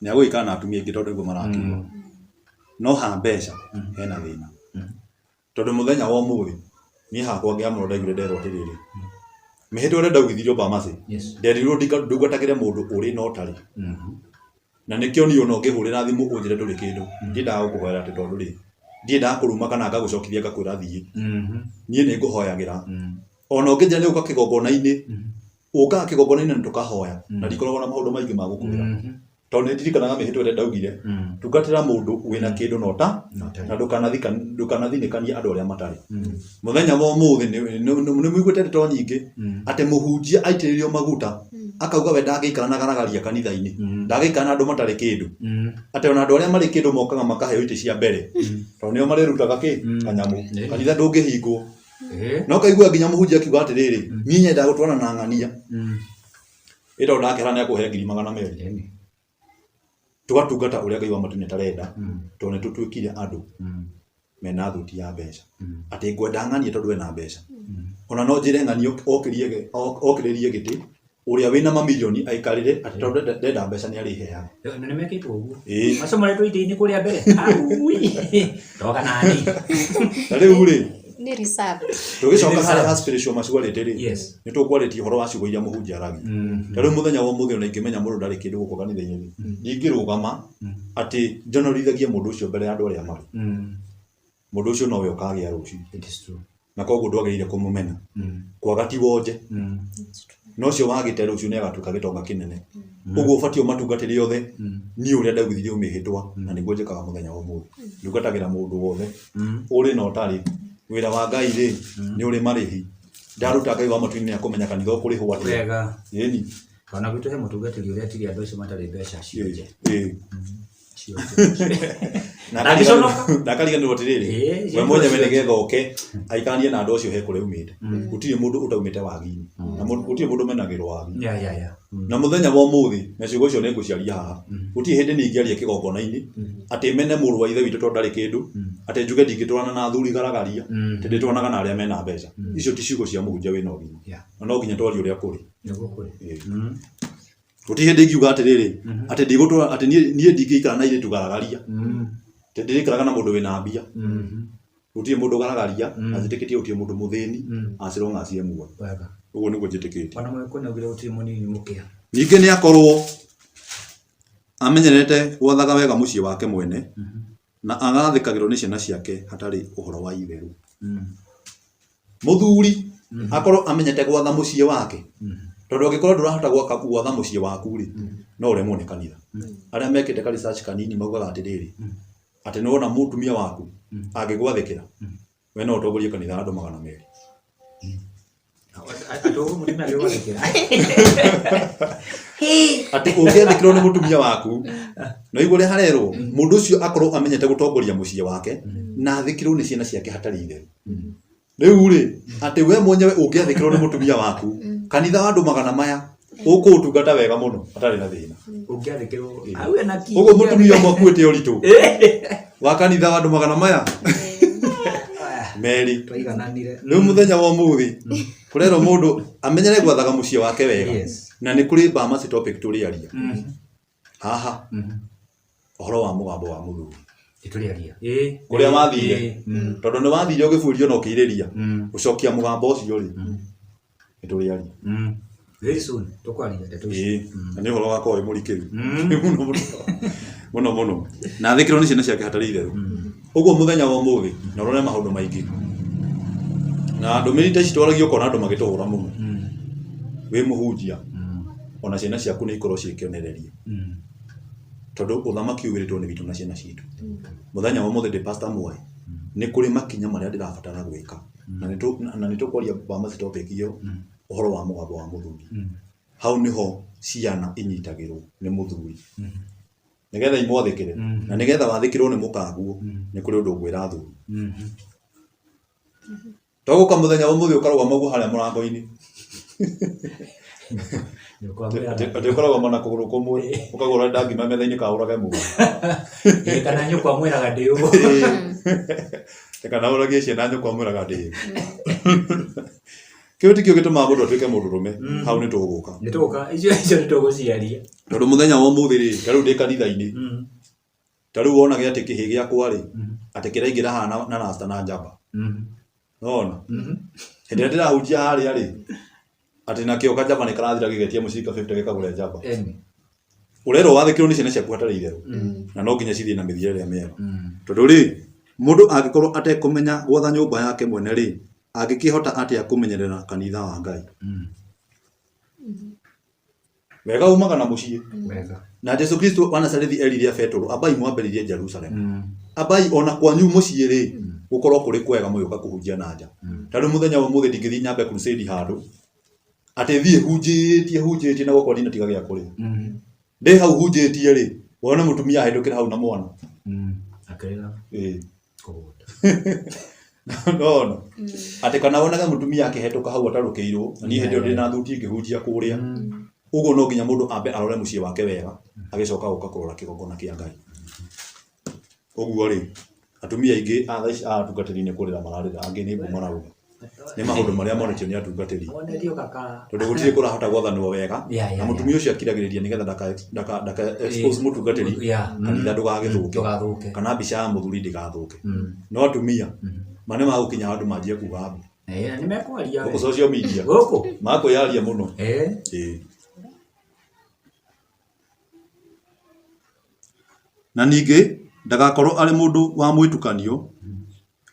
nĩ agũgĩikara na atumia aingĩ tondũ nĩguo marakiuga. No ha mbeca hena thĩna. Tondũ mũthenya wa ũmũthĩ niĩ hakwa ngĩamũrwo ndaiguire nderwo atĩrĩrĩ, mĩhĩtwa ĩrĩa ndaugithirio pharmacy, nderirwo ndungatagĩre mũndũ ũrĩ na ũtarĩ. Na nĩkĩo niĩ ona ũngĩhũrĩra thimũ ũnjĩre ndũrĩ kĩndũ, ndiendaga gũkũhoera atĩ tondũ rĩ, ndiendaga kũruma kana ngagũcokithia ngakwĩra thiĩ. Niĩ nĩ ngũhoyagĩra. Ona ũngĩnjĩra nĩ gũka kĩgongona-inĩ, ũkaga kĩgongona-inĩ na tũkahoya, na ndikoragwo na maũndũ maingĩ ma gũkwĩra. Tondũ nĩ ndirikanaga mĩhĩtwa ĩrĩa ndaugire, tungatĩra mũndũ wĩna kĩndũ na ũta, na ndũkanathinĩkanie andũ arĩa matarĩ. Mũthenya wa ũmũthĩ nĩ mũiguĩte ndeto nyingĩ atĩ mũhunjia aitĩrĩrio maguta akauga we ndangĩikara na garagaria kanitha-inĩ, ndangĩikara na andũ matarĩ kĩndũ, atĩ ona andũ arĩa marĩ kĩndũ mokaga makaheo itĩ cia mbere tondũ nĩo marĩrutaga kĩ kanyamũ, kanitha ndũngĩhingwo. No kaigua nginya mũhunjia akiuga atĩrĩrĩ, niĩ nyendaga gũtwarana na ng'ania. Ĩ tondũ ndakĩhara nĩ akũhe 200,000. Tũgatungata ũrĩa Ngai wa matu-inĩ atarenda tondũ nĩ tũtuĩkire andũ mena thuti ya mbeca. Atĩ ngwenda ng'ania tondũ ena mbeca. Ona no njĩre ng'ania okĩrĩrie gĩtĩ ũrĩa wĩna mamirioni aikarĩre atĩ tondũ ndenda mbeca nĩ arĩheaga. Na nĩ mekĩtwo ũguo. Ĩĩ. Macio maretwo itĩ-inĩ kũrĩa mbere. Aui. Ndoka nani. Na rĩu rĩ, Nĩ reserved. tũgĩcoka harĩa ha spiritual maturity rĩ, Yes. nĩ tũkwarĩtie ũhoro wa ciugo iria mũhunjia aragia. Ta rĩu mũthenya wa ũmũthĩ ona ingĩmenya mũndũ ndarĩ kĩndũ gũkũ kanitha-inĩ rĩ, ndingĩrũgama atĩ njonorithagie mũndũ ũcio mbere ya andũ arĩa marĩ. Mũndũ ũcio nowe ũkagĩa rũciũ. It is true. Na koguo ndwagĩrĩire kũmũmena. Kwaga ti wonje. Na ũcio wagĩte rũciũ nĩ agatuĩka gĩtonga kĩnene. Ũguo ũbatiĩ ũmatungatĩre othe. Niĩ ũrĩa ndaugithirio mĩhĩtwa na nĩguo njĩkaga mũthenya wa ũmũthĩ. Ndungatagĩra mũndũ wothe. Ũrĩ na ũtarĩ. Wĩra wa Ngai rĩ, nĩ ũrĩ marĩhi. Ndaruta Ngai wa matu-inĩ nĩ akũmenya kanitha ũkũrĩhwo atĩa. Wega. Ĩni. Ona gwitũ he mũtungatĩri ũrĩa atiria andũ acio matarĩ mbeca cionje. Ĩĩ. Cionje. Na Ndangĩconoka. ndakariganĩrwo atĩrĩrĩ, Ĩĩ, we mwenyewe cionje. nĩgetha oke aikaranie na andũ acio he kũrĩa aumĩte. Gũtirĩ mũndũ ũtaumĩte wagi-inĩ. Na gũtirĩ mũndũ ũmenagĩrwo wagi. Yeah, yeah, yeah. Na mũthenya wa ũmũthĩ na ciugo icio nĩ ngũciaria haha, gũtirĩ hĩndĩ niĩ ingĩaria kĩgongona-inĩ atĩ mene mũrũ wa ithe witũ tondũ ndarĩ kĩndũ, atĩ njuge ndingĩtwarana na athuri garagaria, atĩ ndĩtwaranaga na arĩa mena mbeca. Icio ti ciugo cia mũhunjia wĩna ũgima. Na no nginya twarie ũrĩa kũrĩ. Nĩguo kũrĩ. Gũtirĩ hĩndĩ ingiuga atĩrĩrĩ, atĩ ndigũtwara, atĩ niĩ ndingĩikara na airĩtu garagaria, atĩ ndĩrĩikaraga na mũndũ wĩna mbia. Gũtirĩ mũndũ garagaria, na njĩtĩkĩtie gũtirĩ mũndũ mũthĩni, as long as e muoyo. Wega. Ũguo nĩguo njĩtĩkĩtie. Ona mũgĩkũyũ nĩaugire gũtirĩ mũnini mũkĩa. Ningĩ nĩ akorwo amenyerete gwathaga wega mũciĩ wake mwene, na agathĩkagĩrwo nĩ ciana ciake hatarĩ ũhoro wa itherũ. Mũthuri akorwo amenyete gwatha mũciĩ wake, tondũ angĩkorwo ndũrahota gwatha mũciĩ waku rĩ, no ũremwo nĩ kanitha. Arĩa mekĩte ka research kanini maugaga atĩrĩrĩ, atĩ nĩwona mũtumia waku angĩgwathĩkĩra, we no ũtongorie kanitha andũ 200. Andũ mũtumia angĩgwathĩkĩra. Atĩ ũngĩathĩkĩrwo nĩ mũtumia waku, na ũigue ũrĩa harerwo, mũndũ ũcio akorwo amenyete gũtongoria mũciĩ wake, na athĩkĩrwo nĩ ciana ciake hatarĩ itherũ. Rĩu rĩ, atĩ we mwenyewe ũngĩathĩkĩrwo nĩ mũtumia waku, kanitha wa andũ magana maya, ũkũũtungata wega mũno, hatarĩ na thĩna. Ũngĩathĩkĩrwo, hau ena kĩ? Ũguo mũtumia ũmwe akuĩte ũritũ wa kanitha wa andũ magana maya merĩ. Twaigananire. Rĩu mũthenya wa ũmũthĩ kũrerwo mũndũ amenyere gwathaga mũciĩ wake wega. Na nĩ kũrĩ Bamasi topic tũrĩaria haha, ũhoro wa mũgambo wa mũthuri. Tũrĩaria. Kũrĩa wathire, tondũ nĩ wathire ũgĩbuĩrio na ũkĩirĩria, gũcokia mũgambo ũcio rĩ, nĩ tũrĩaria. Very soon tũkwaria ndeto ici. Ĩĩ, na nĩ ũhoro wakwa wĩ mũrikĩru mũno mũno mũno mũno, na athĩkĩrwo nĩ ciana ciake hatarĩ itherũ. Ũguo mũthenya wa ũmũthĩ na ũrore maũndũ maingĩ, na ndũmĩrĩri ta ici twaragia ũkona andũ magĩtũhũra mũno. Wĩ mũhunjia, ona ciana ciaku nĩ ikorwo ciĩ kĩonereria, tondũ ũthamaki ũyũ wĩrĩtwo nĩ witũ na ciana citũ. Mũthenya wa ũmũthĩ ndĩ Pastor Mwai, nĩ kũrĩ makinya marĩa ndĩrabatara gwĩka, na nĩ tũkwaria Bamasi topic ĩyo, ũhoro wa mũgambo wa mũthuri. Hau nĩho ciana inyitagĩrwo nĩ mũthuri, nĩgetha imwathĩkĩre, na nĩgetha wathĩkĩrwo nĩ mũkaguo, nĩ kũrĩ ũndũ ũngwĩra athuri. To gũka mũthenya wa ũmũthĩ ũkarũgama ũguo harĩa mũrango-inĩ, atĩ ũkarũgama na kũgũrũ kũmwe, ũkagũra ndangima metha-inĩ kaũrage mũndũ. Kana nyũkwa mwĩraga ndĩ ũguo. Kana ũragie ciana nyũkwa mwĩraga ndĩ. Kĩu tikĩo gĩtũmaga mũndũ atuĩke mũndũrũme, hau nĩ tũgũka. Nĩ tũgũka, icio icio nĩ tũgũciaria. Tondũ mũthenya wa ũmũthĩ rĩ, ta rĩu ndĩ kanitha-inĩ, ta rĩu wonage atĩ kĩhĩ gĩakwa rĩ, atĩ kĩraingĩra haha na rasta na njamba. Nona? Hĩndĩ ĩrĩa ndĩrahunjia harĩa rĩ, atĩ nakĩo kanjamba nĩ karathira gĩgetia mũcinga 50 gĩkagũre njamba. Ũrerwo wathĩkĩrwo nĩ ciana ciaku hatarĩ itherũ, na no nginya cithiĩ na mĩthiĩre ĩrĩa mĩega. Tondũ rĩ, mũndũ angĩkorwo atekũmenya gwatha nyũmba yake mwene rĩ, angĩkĩhota atĩa kũmenyerera kanitha wa Ngai? Wega umaga na mũciĩ. Wega. Na Jesu Kristo wa Nazarethi erire a Petero, ambai mwambĩrĩrie Jerusalem. Ambai ona kwanyu mũciĩ rĩ, gũkorwo kũrĩ kwega mũgĩũka kũhunjia na nja. Ta rĩu mũthenya wa ũmũthĩ ndingĩthiĩ nyambe crusade handũ, atĩ thiĩ hunjĩtie hunjĩtie na gwakwa ndinatiga gĩa kũrĩa. Ndĩ hau hunjĩtie rĩ, wone mũtumia ahĩtũkĩra hau na mwana. Akĩrĩra Ĩĩ. kũgũta. Nona. Atĩ kana wonage mũtumia akĩhetũka hau atarũkĩirwo, na niĩ hĩndĩ ĩyo ndĩ na thuti ngĩhunjia kũrĩa. Ũguo no nginya mũndũ ambe arore mũciĩ wake wega, agĩcoka gũka kũrora kĩgongona kĩa Ngai. Ũguo rĩ, atumia aingĩ a thaa ici a atungatĩri nĩ kũrĩra mararĩra, angĩ nĩ mbu marauga. Nĩ maũndũ marĩa monetio nĩ atungatĩri. Onerio kaka. Tondũ gũtirĩ kũrahota gwathanwo wega, Yeah, yeah, na mũtumia ũcio akiragĩrĩria nĩgetha ndaka expose mũtungatĩri, kanitha ndũgagĩthũke, Ndũgathũke. kana mbica ya mũthuri ndĩgathũke. No atumia ma nĩ magũkinya handũ manjie kuga mbu. Nĩ mekwaria. Gũkũ social media. Gũkũ. Makwĩyaria mũno. Ĩĩ. Na ningĩ ndagakorwo arĩ mũndũ wa mwĩtukanio,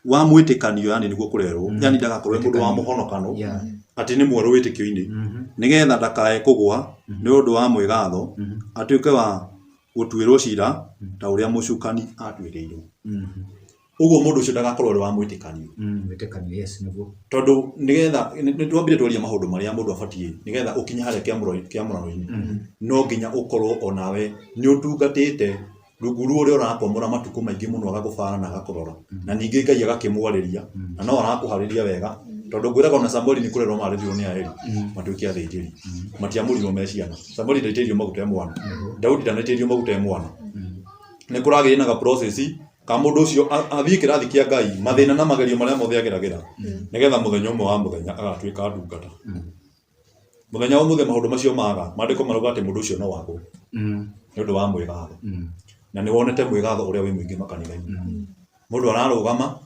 wa mwĩtĩkanio, yani nĩguo kũrerwo, yani ndagakorwo arĩ mũndũ wa mũhonokano, atĩ nĩ mwerũ wĩtĩkio-inĩ, nĩgetha ndakae kũgũa nĩ ũndũ wa mwĩgatho, atuĩke wa gũtuĩrwo cira ta ũrĩa mũcukani atuĩrĩirwo. Ũguo mũndũ ũcio ndagakorwo arĩ wa mwĩtĩkanio. Mwĩtĩkanio, yes, nĩguo. Tondũ nĩgetha nĩ twambire twaria maũndũ marĩa mũndũ abatiĩ nĩgetha ũkinye harĩa kĩamũrano-inĩ, no nginya ũkorwo onawe nĩ ũtungatĩte rungu rwa ũrĩa ũrakwamũra matukũ maingĩ mũno agagũbara na agakũrora, na ningĩ Ngai agakĩmwarĩria na no arakũharĩria wega. Tondũ ngwĩraga ona Samueli nĩ kũrerwo marerirwo nĩ Aeli matuĩke athĩnjĩri. Matiamũrirwo me ciana. Samueli ndaitĩrĩirio maguta e mwana. Daudi ndanaitĩrĩrio maguta e mwana. Nĩ kũragĩire na ga process ka mũndũ ũcio athiĩ kĩrathi kĩa Ngai, mathĩna na magerio marĩa mothe ageragĩra, nĩgetha mũthenya ũmwe wa mũthenya agatuĩka ndungata. Mũthenya wa ũmũthĩ maũndũ macio maga, maandĩko marauga atĩ mũndũ ũcio no agwe nĩ ũndũ wa mwĩgatho. Na nĩ wonete mwĩgatho ũrĩa wĩ mũingĩ makanitha-inĩ. Mũndũ ararũgama,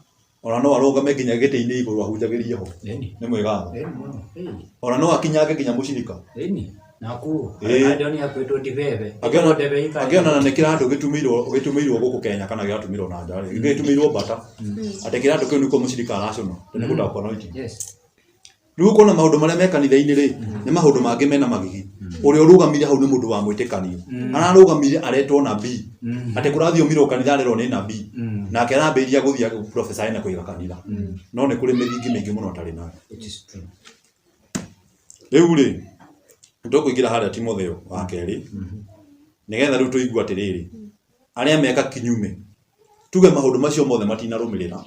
ona no arũgame nginya gĩtĩ-inĩ igũrũ ahunjagĩrie ho. Nĩ mwĩgatho. Ona no akinyange nginya mũcirika. Angĩona na nĩ kĩratũ gĩtumĩirwo gũkũ Kenya kana gĩratũmĩirwo na nja rĩ, gĩtumĩirwo mbata. Atĩ kĩratũ kĩu nĩkuo mũcirika aracũna. Nĩ gũtakwo anointing. Rĩu ũkona maũndũ marĩa me kanitha-inĩ rĩ, nĩ maũndũ mangĩ mena magigi. Ũrĩa ũrũgamire hau nĩ mũndũ wa mwĩtĩkanio. Ararũgamire aretwo nabii. Atĩ kũrathiomirwo kanitha arerwo nĩ nabii. Nake arambĩrĩria gũthiĩ agĩ prophesy na kũiga kanitha. No nĩ kũrĩ mĩthingi mĩingĩ mũno atarĩ nayo. Rĩu rĩ, tũkũingĩra harĩa Timotheo wa kerĩ, nĩgetha rĩu tũigue atĩrĩrĩ, arĩa meka kinyume tuge maũndũ macio mothe matinarũmĩrĩra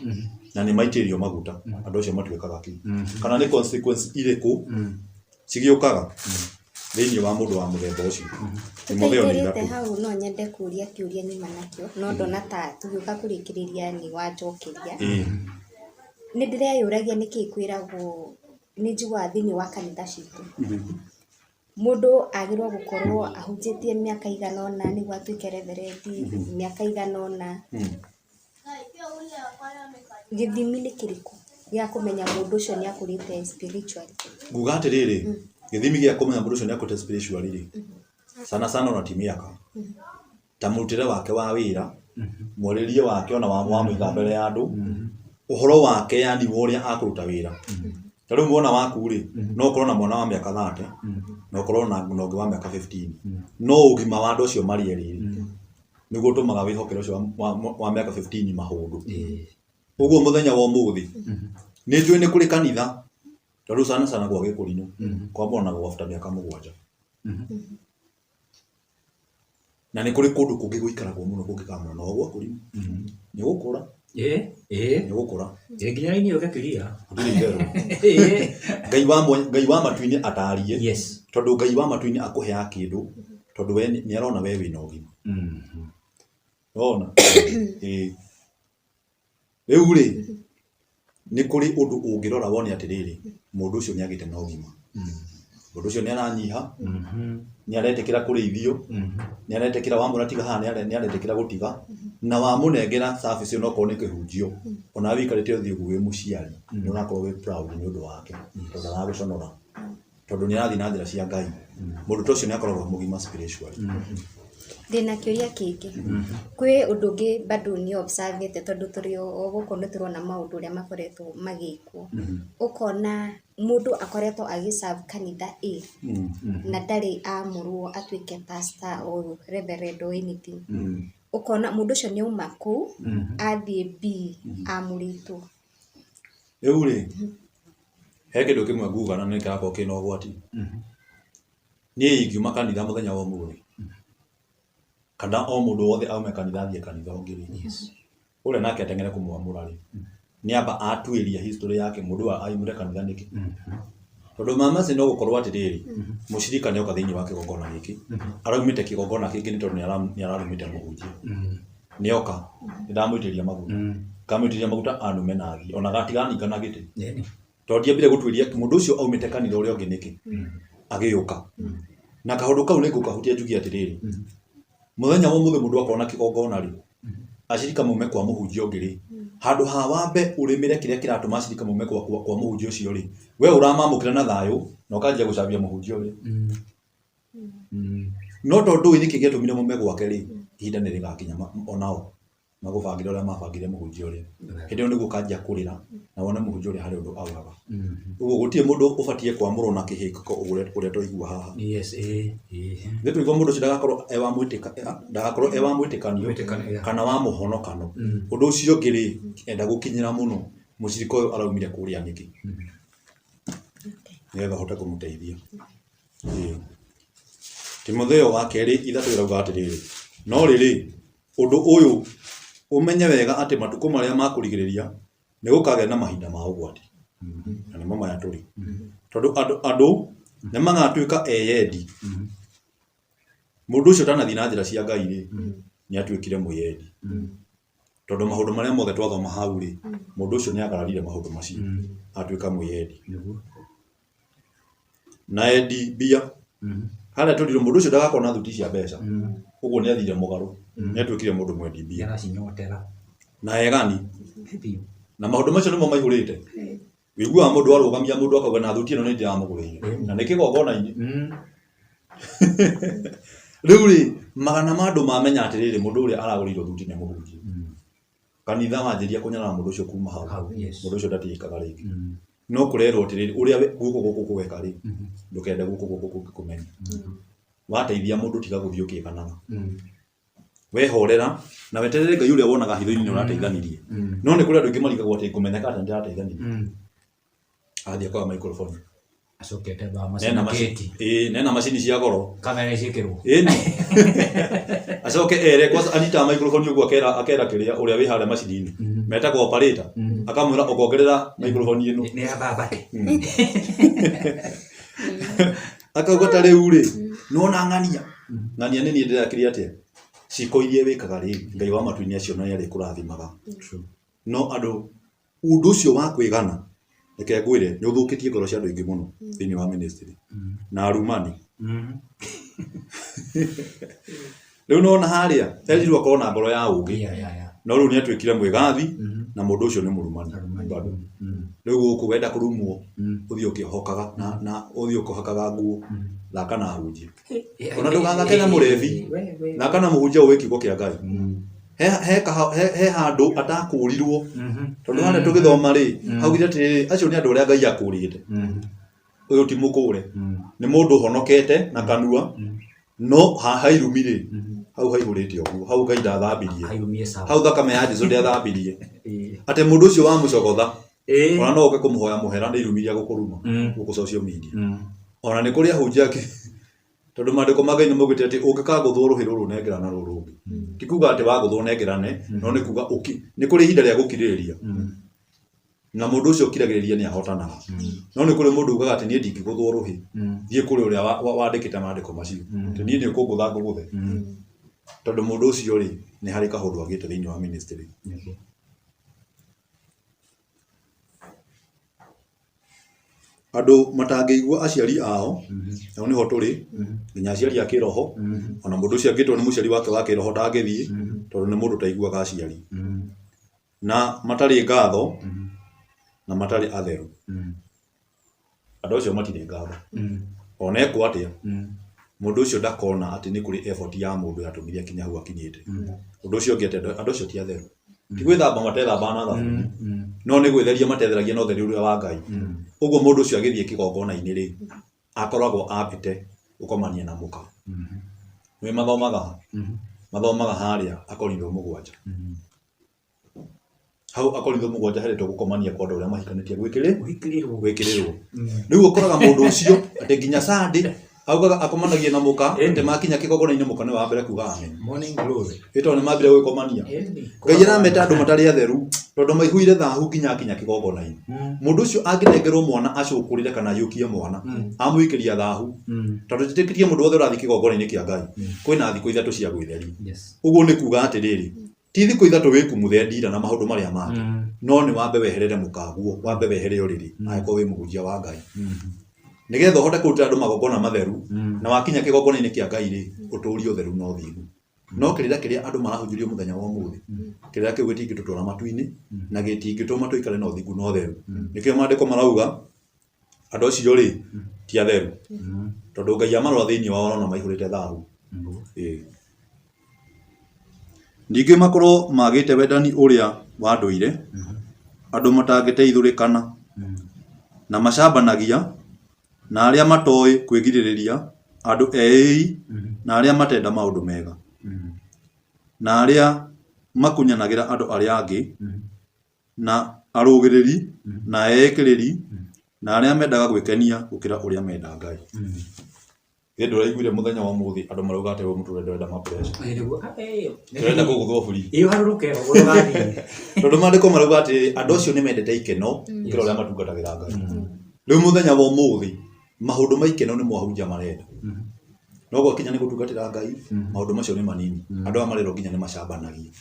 na nĩ maitĩrĩrio maguta andũ acio matuĩkaga kĩ kana nĩ consequence irĩkũ cigĩũkaga thĩinĩ wa mũndũ wa mũthemba ũcio. Timotheo nĩ Tũtaingĩrĩte ithatũ. hau no nyende kũria kĩũria nyuma nakĩo no ndona ta tũgĩũka kũrĩkĩrĩria nĩ wanjokeria. Nĩ ndĩreyũragia nĩkĩ kwĩragwo nĩ njiguaga thĩinĩ wa kanitha citũ Mũndũ agĩrĩirwo gũkorwo ahunjĩtie mĩaka ĩigana ũna nĩguo atuĩke reverend, mĩaka ĩigana ũna. Gĩthimi nĩ kĩrĩkũ gĩa kũmenya mũndũ ũcio nĩ akũrĩte spiritually? Nguga atĩrĩrĩ, gĩthimi gĩa kũmenya mũndũ ũcio nĩ akũrĩte spiritually rĩ, sana sana ona ti mĩaka. Ta mũrutĩre wake wa wĩra, mwarĩrie wake ona wa wamũiga mbere ya andũ, ũhoro wake yani wa ũrĩa akũruta wĩra. Ta rĩu mwana waku rĩ, no ũkorwo na mwana wa mĩaka 30, na ũkorwo na ũngĩ wa mĩaka 15. No ũgima wa andũ acio marĩ erĩ rĩ, nĩguo ũtũmaga wĩhokere ũcio wa mĩaka 15 maũndũ. Ũguo mũthenya wa ũmũthĩ, nĩ njũĩ nĩ kũrĩ kanitha, ta rĩu sana sana gwa Gĩkũrinũ, kwamũranagwo after mĩaka 7. Na nĩ kũrĩ kũndũ kũngĩ gũikaragwo mũno kũngĩkamũra no gwaku rĩ, nĩ ũgũkũra. Ĩĩ, ĩĩ. Nĩ ũgũkũra. Ĩĩ nginya raini yũke clear. Gũtirĩ itherũ. Ngai wa mwanya, Ngai wa matu-inĩ atarie. Yes. Tondũ Ngai wa matu-inĩ akũheaga kĩndũ tondũ we nĩ arona we wĩna ũgima. Wona? Ĩĩ. Rĩu rĩ, nĩ kũrĩ ũndũ ũngĩrora wone atĩrĩrĩ, mũndũ ũcio nĩ agĩte na ũgima. Mũndũ ũcio nĩ aranyiha, nĩ aretĩkĩra kũrĩithio, nĩ aretĩkĩra wamwĩra tiga haha nĩ aretĩkĩra gũtiga, na wamũnengera service onokorwo nĩ kĩhunjio, onawe wĩikarĩte ũthiĩ ũguo wĩ mũciari, nĩ ũrakorwo wĩ proud nĩ ũndũ wake, tondũ ndaragũconora. Tondũ nĩ arathiĩ na njĩra cia Ngai. Mũndũ ta ũcio nĩ akoragwo e mũgima spiritually. Ndĩna kĩũria kĩngĩ, kwĩ ũndũ ũngĩ bado nĩ observe ĩte tondũ tũrĩ o gũkũ nĩ tũrona maũndũ ũrĩa makoretwo magĩkwo, ũkona mũndũ akoretwo agĩ serve kanitha A na ndarĩ amũrwo atuĩke pastor or reverend or anything, ũkona mũndũ ũcio nĩ auma kũu athiĩ B amũrĩtwo. Rĩu rĩ, he kĩndũ kĩmwe nguga na nĩ kĩrakorwo kĩna ũgwati. Niĩ ingiuma kanitha mũthenya wa ũmũthĩ, kana o mũndũ wothe aume kanitha athiĩ kanitha ũngĩ rĩ, ũrĩa nake ateng'ere kũmwamũra rĩ, nĩ amba atuĩria history yake mũndũ ũyũ aumire kanitha nĩkĩ. Tondũ mama no gũkorwo atĩrĩrĩ, mũcirika nĩ oka thĩinĩ wa kĩgongona gĩkĩ, araumĩte kĩgongona kĩngĩ nĩ tondũ nĩ ararumĩte mũhunjia. Nĩ oka, nĩ ndamũitĩrĩria maguta. Ngamũitĩrĩria maguta anume na athiĩ, ona gatiganinga na gĩtĩ. Tondũ ndiambire gũtuĩria mũndũ ũcio aumĩte kanitha ũrĩa ũngĩ nĩkĩ, agĩũka. Na kaũndũ kau nĩ ngũkahutia njuge atĩrĩrĩ, mũthenya wa ũmũthĩ mũndũ akorwo na kĩgongona rĩ, acirika maume kwa mũhunjia ũngĩ rĩ, handũ ha wambe ũrĩmĩre kĩrĩa kĩratũma acirika maume kwa mũhunjia ũcio rĩ, we ũramamũkĩra na thayũ na ũkanjia gũcambia mũhunjia ũrĩa. No tondũ ndũĩ nĩkĩ gĩatũmire maume gwake rĩ, ihinda nĩ rĩgakinya onao magũbangĩre ũrĩa mabangĩire mũhunjia ũrĩa. Hĩndĩ ĩyo nĩguo ũkanjia kũrĩra na wone mũhunjia ũrĩa harĩ ũndũ augaga. Ũguo gũtirĩ mũndũ ũbatiĩ kwamũrwo na kĩhĩko ũrĩa twaigua haha. Yes, ĩĩ, ĩĩ. Nĩ twaigua mũndũ ũcio ndagakorwo e wa mwĩtĩka, ndagakorwo e wa mwĩtĩkanio Mwĩtĩkanio, yeah. kana wa mũhonokano. Ũndũ ũcio ũngĩ rĩ, enda gũkinyĩra mũno mũcirika ũyũ araumire kũrĩa nĩkĩ, nĩgetha ũhote kũmũteithia. Ĩĩ. Timotheo wa kerĩ ithatũ ĩrauga atĩrĩrĩ, no rĩrĩ, ũndũ ũyũ ũmenye wega atĩ matukũ marĩa ma kũrigĩrĩria nĩ gũkagĩa na mahinda ma ũgwati. Na nĩmo maya tũrĩ. Tondũ andũ nĩ magatuĩka eyendi. Mũndũ ũcio ũtanathiĩ na njĩra cia Ngai rĩ, nĩ atuĩkire mwĩyendi. Tondũ maũndũ marĩa mothe twathoma hau rĩ, mũndũ ũcio nĩ agararire maũndũ macio, atuĩka mwĩyendi. Na endi mbia. Harĩa tũrirwo mũndũ ũcio ndagakorwo na thuti cia mbeca. Ũguo nĩ athire mũgarũ. Nĩ atuĩkire mũndũ mwendi mbia. Na egani. Na maũndũ macio nĩmo maihũrĩte. Wĩiguaga mũndũ arũgamia mũndũ akauga na thuti ĩno nĩ ndĩramũgũrĩire. Na nĩ kĩgongona-inĩ. Rĩu rĩ, magana ma andũ mamenya atĩrĩrĩ, mũndũ ũrĩa aragũrĩirwo thuti nĩ mũhunjia. Kanitha wanjĩria kũnyarara mũndũ ũcio kuma hau. Mũndũ ũcio ndatĩĩkaga rĩngĩ. No kũrerwo atĩrĩrĩ, ũrĩa guoko gũkũ kũgeka rĩ, ndũkende guoko gũkũ kũngĩ kũmenye. Wateithia mũndũ tiga gũthiĩ ũkĩganaga. Wehorera na weterere Ngai ũrĩa wonaga hitho-inĩ nĩ ũrateithanirie. No nĩ kũrĩ andũ aingĩ marigagwo atĩ ngũmenyeka atĩa ndĩrateithanirie. Athiĩ akoya microphone. Acokete ba Nena macini. Ĩĩ, nena macini cia goro. Kamera ciĩkĩrwo. Ĩni. Acoke ere kwanza anyitaga microphone ũguo akera akera kĩrĩa ũrĩa wĩ harĩa macini-inĩ. Metagwo operator. Akamwĩra ũkongerera microphone ĩno. Nĩ ya babate. Akauga ta rĩu rĩ, nĩwona ng'ania. Ng'ania nĩ niĩ ndĩrakĩria atĩa? Ciĩko iria wĩkaga rĩ, Ngai wa matu-inĩ acio nĩ arĩkũrathimaga. No andũ, ũndũ ũcio wa kwĩgana, reke ngwĩre, nĩ ũthũkĩtie ngoro cia andũ aingĩ mũno thĩinĩ wa ministry. Na arumani. Rĩu nĩwona harĩa, erirwo akorwo na ngoro ya ũũgĩ. No rĩu nĩ atuĩkire mwĩgathi, na mũndũ ũcio nĩ mũrumani. Bado. Rĩu gũkũ wenda kũrumwo, ũthiĩ ũkĩhokaga na ũthiĩ ũkĩhakaga nguo, thaka na ahunjia. Ona ndũgathake na mũrebi, thaka na mũhunjia ũĩ kiugo kĩa Ngai. He handũ atakũrirwo, tondũ harĩa tũgĩthoma rĩ, haugire atĩrĩrĩ, acio nĩ andũ arĩa Ngai akũrĩte. Ũyũ ti mũkũre. Nĩ mũndũ ũhonokete na kanua, no haha irumi rĩ, hau haihũrĩte ũguo, hau Ngai ndathambirie. Hau thakame ya Jesũ ndĩathambirie. Atĩ mũndũ ũcio wamũcogotha, ona no ũke kũmũhoya mũhera nĩ irumi iria gũkũruma gũkũ social media. Ona nĩ kũrĩ ahunjia angĩ, tondũ maandĩko ma Ngai nĩ maugĩte atĩ ũngĩkagũthwo rũhĩ rũrũ nengerana rũrũ rũngĩ. Ti kuga atĩ wagũthwo nengerane, no nĩ kuga nĩ kũrĩ ihinda rĩa gũkirĩrĩria. Na mũndũ ũcio ũkiragĩrĩria nĩ ahotanaga. No nĩ kũrĩ mũndũ ugaga atĩ niĩ ndingĩgũthwo rũhĩ, thiĩ kũrĩ ũrĩa wandĩkĩte maandĩko macio. Atĩ niĩ nĩ ũkũngũtha ngũgũthe. Tondũ mũndũ ũcio rĩ, nĩ harĩ kaũndũ agĩte thĩinĩ wa ministry. Andũ matangĩigua aciari ao, nao nĩho tũrĩ, nginya aciari a kĩroho, ona mũndũ ũcio angĩtwo nĩ mũciari wake wa kĩroho ndangĩthiĩ, tondũ nĩ mũndũ ũtaiguaga aciari. Na matarĩ ngatho, na matarĩ atheru. Andũ acio matirĩ ngatho. Ona ekwo atĩa, mũndũ ũcio ndakona atĩ nĩ kũrĩ effort ya mũndũ yatũmire akinya hau akinyĩte. Ũndũ ũcio ũngĩ atĩ andũ acio ti atheru. Ti gwĩthamba matethamba na thabuni, no nĩ gwĩtheria matetheragia na ũtheru ũrĩa wa Ngai. Ũguo mũndũ ũcio agĩthiĩ kĩgongona-inĩ rĩ, akoragwo ambĩte gũkomania na mũka. Nĩ mathomaga? Mathomaga harĩa Akorintho 7. Hau Akorintho 7 heretwo gũkomania kwa andũ arĩa mahikanĩtie gwĩkĩrĩrwo. Rĩu ũkoraga mũndũ ũcio atĩ nginya Sunday augaga akomanagia na mũka, atĩ makinya kĩgongona-inĩ mũka nĩwe wa mbere kuga amen. Morning glory. Ĩ tondũ nĩ mambire gwĩkomania. Ngai arameta andũ matarĩ atheru tondũ maihũire thahu nginya akinya kĩgongona-inĩ. Mũndũ ũcio angĩnengerwo mwana acũkũrĩre kana aiyũkie mwana, amũikĩria thahu. Tondũ njĩtĩkĩtie mũndũ wothe ũrathiĩ kĩgongona-inĩ kĩa Ngai, kwĩna thikũ 3 cia gwĩtheria. Ũguo nĩ kuga atĩrĩrĩ, ti thikũ 3 wĩkumuthe ndira na maũndũ marĩa mangĩ, no nĩ wambe weherere mũkaguo, wambe wehere ũrĩrĩ, angĩkorwo wĩ mũhunjia wa Ngai. Nĩgetha ũhote kũrutĩra andũ magongona matheru, na wakinya kĩgongona-inĩ kĩa Ngai rĩ, ũtũrie ũtheru na ũthingu. No kĩrĩra kĩrĩa andũ marahunjĩrio mũthenya wa ũmũthĩ, kĩrĩra kĩu gĩtingĩtũtwara matu-inĩ, na gĩtingĩtũma tũikare na ũthingu na ũtheru. Nĩkĩo maandĩko marauga, andũ acio rĩ, ti atheru. Tondũ Ngai amarora thĩinĩ wao arona maihũrĩte thahu. Ningĩ makorwo magĩte wendani ũrĩa wa ndũire, andũ matangĩteithũrĩkana, na macambanagia, na arĩa matoĩ kwĩgirĩrĩria, andũ eĩi, na arĩa matenda maũndũ mega, na arĩa makunyanagĩra andũ arĩa angĩ, na arũgĩrĩri, na eĩkĩrĩri, na arĩa mendaga gwĩkenia gũkĩra ũrĩa menda Ngai. Githĩ ndũraiguire mũthenya wa ũmũthĩ andũ marauga atĩ ũyũ mũtũrĩre ndũrenda ma pressure. Ĩĩ nĩguo. Ah, ĩĩ. Ndũrenda kũgũthwo free. Ĩĩ ũharũrũke ũguo ũgathiĩ. Tondũ maandĩko marauga atĩ andũ acio nĩ mendete ikeno gũkĩra ũrĩa matungatagĩra Ngai. Rĩu mũthenya wa ũmũthĩ maũndũ ma ikeno nĩmo ahunjia marenda. No gwakinya nĩ gũtungatĩra Ngai, maũndũ macio nĩ manini. Andũ aya marerwo nginya nĩ macambanagia.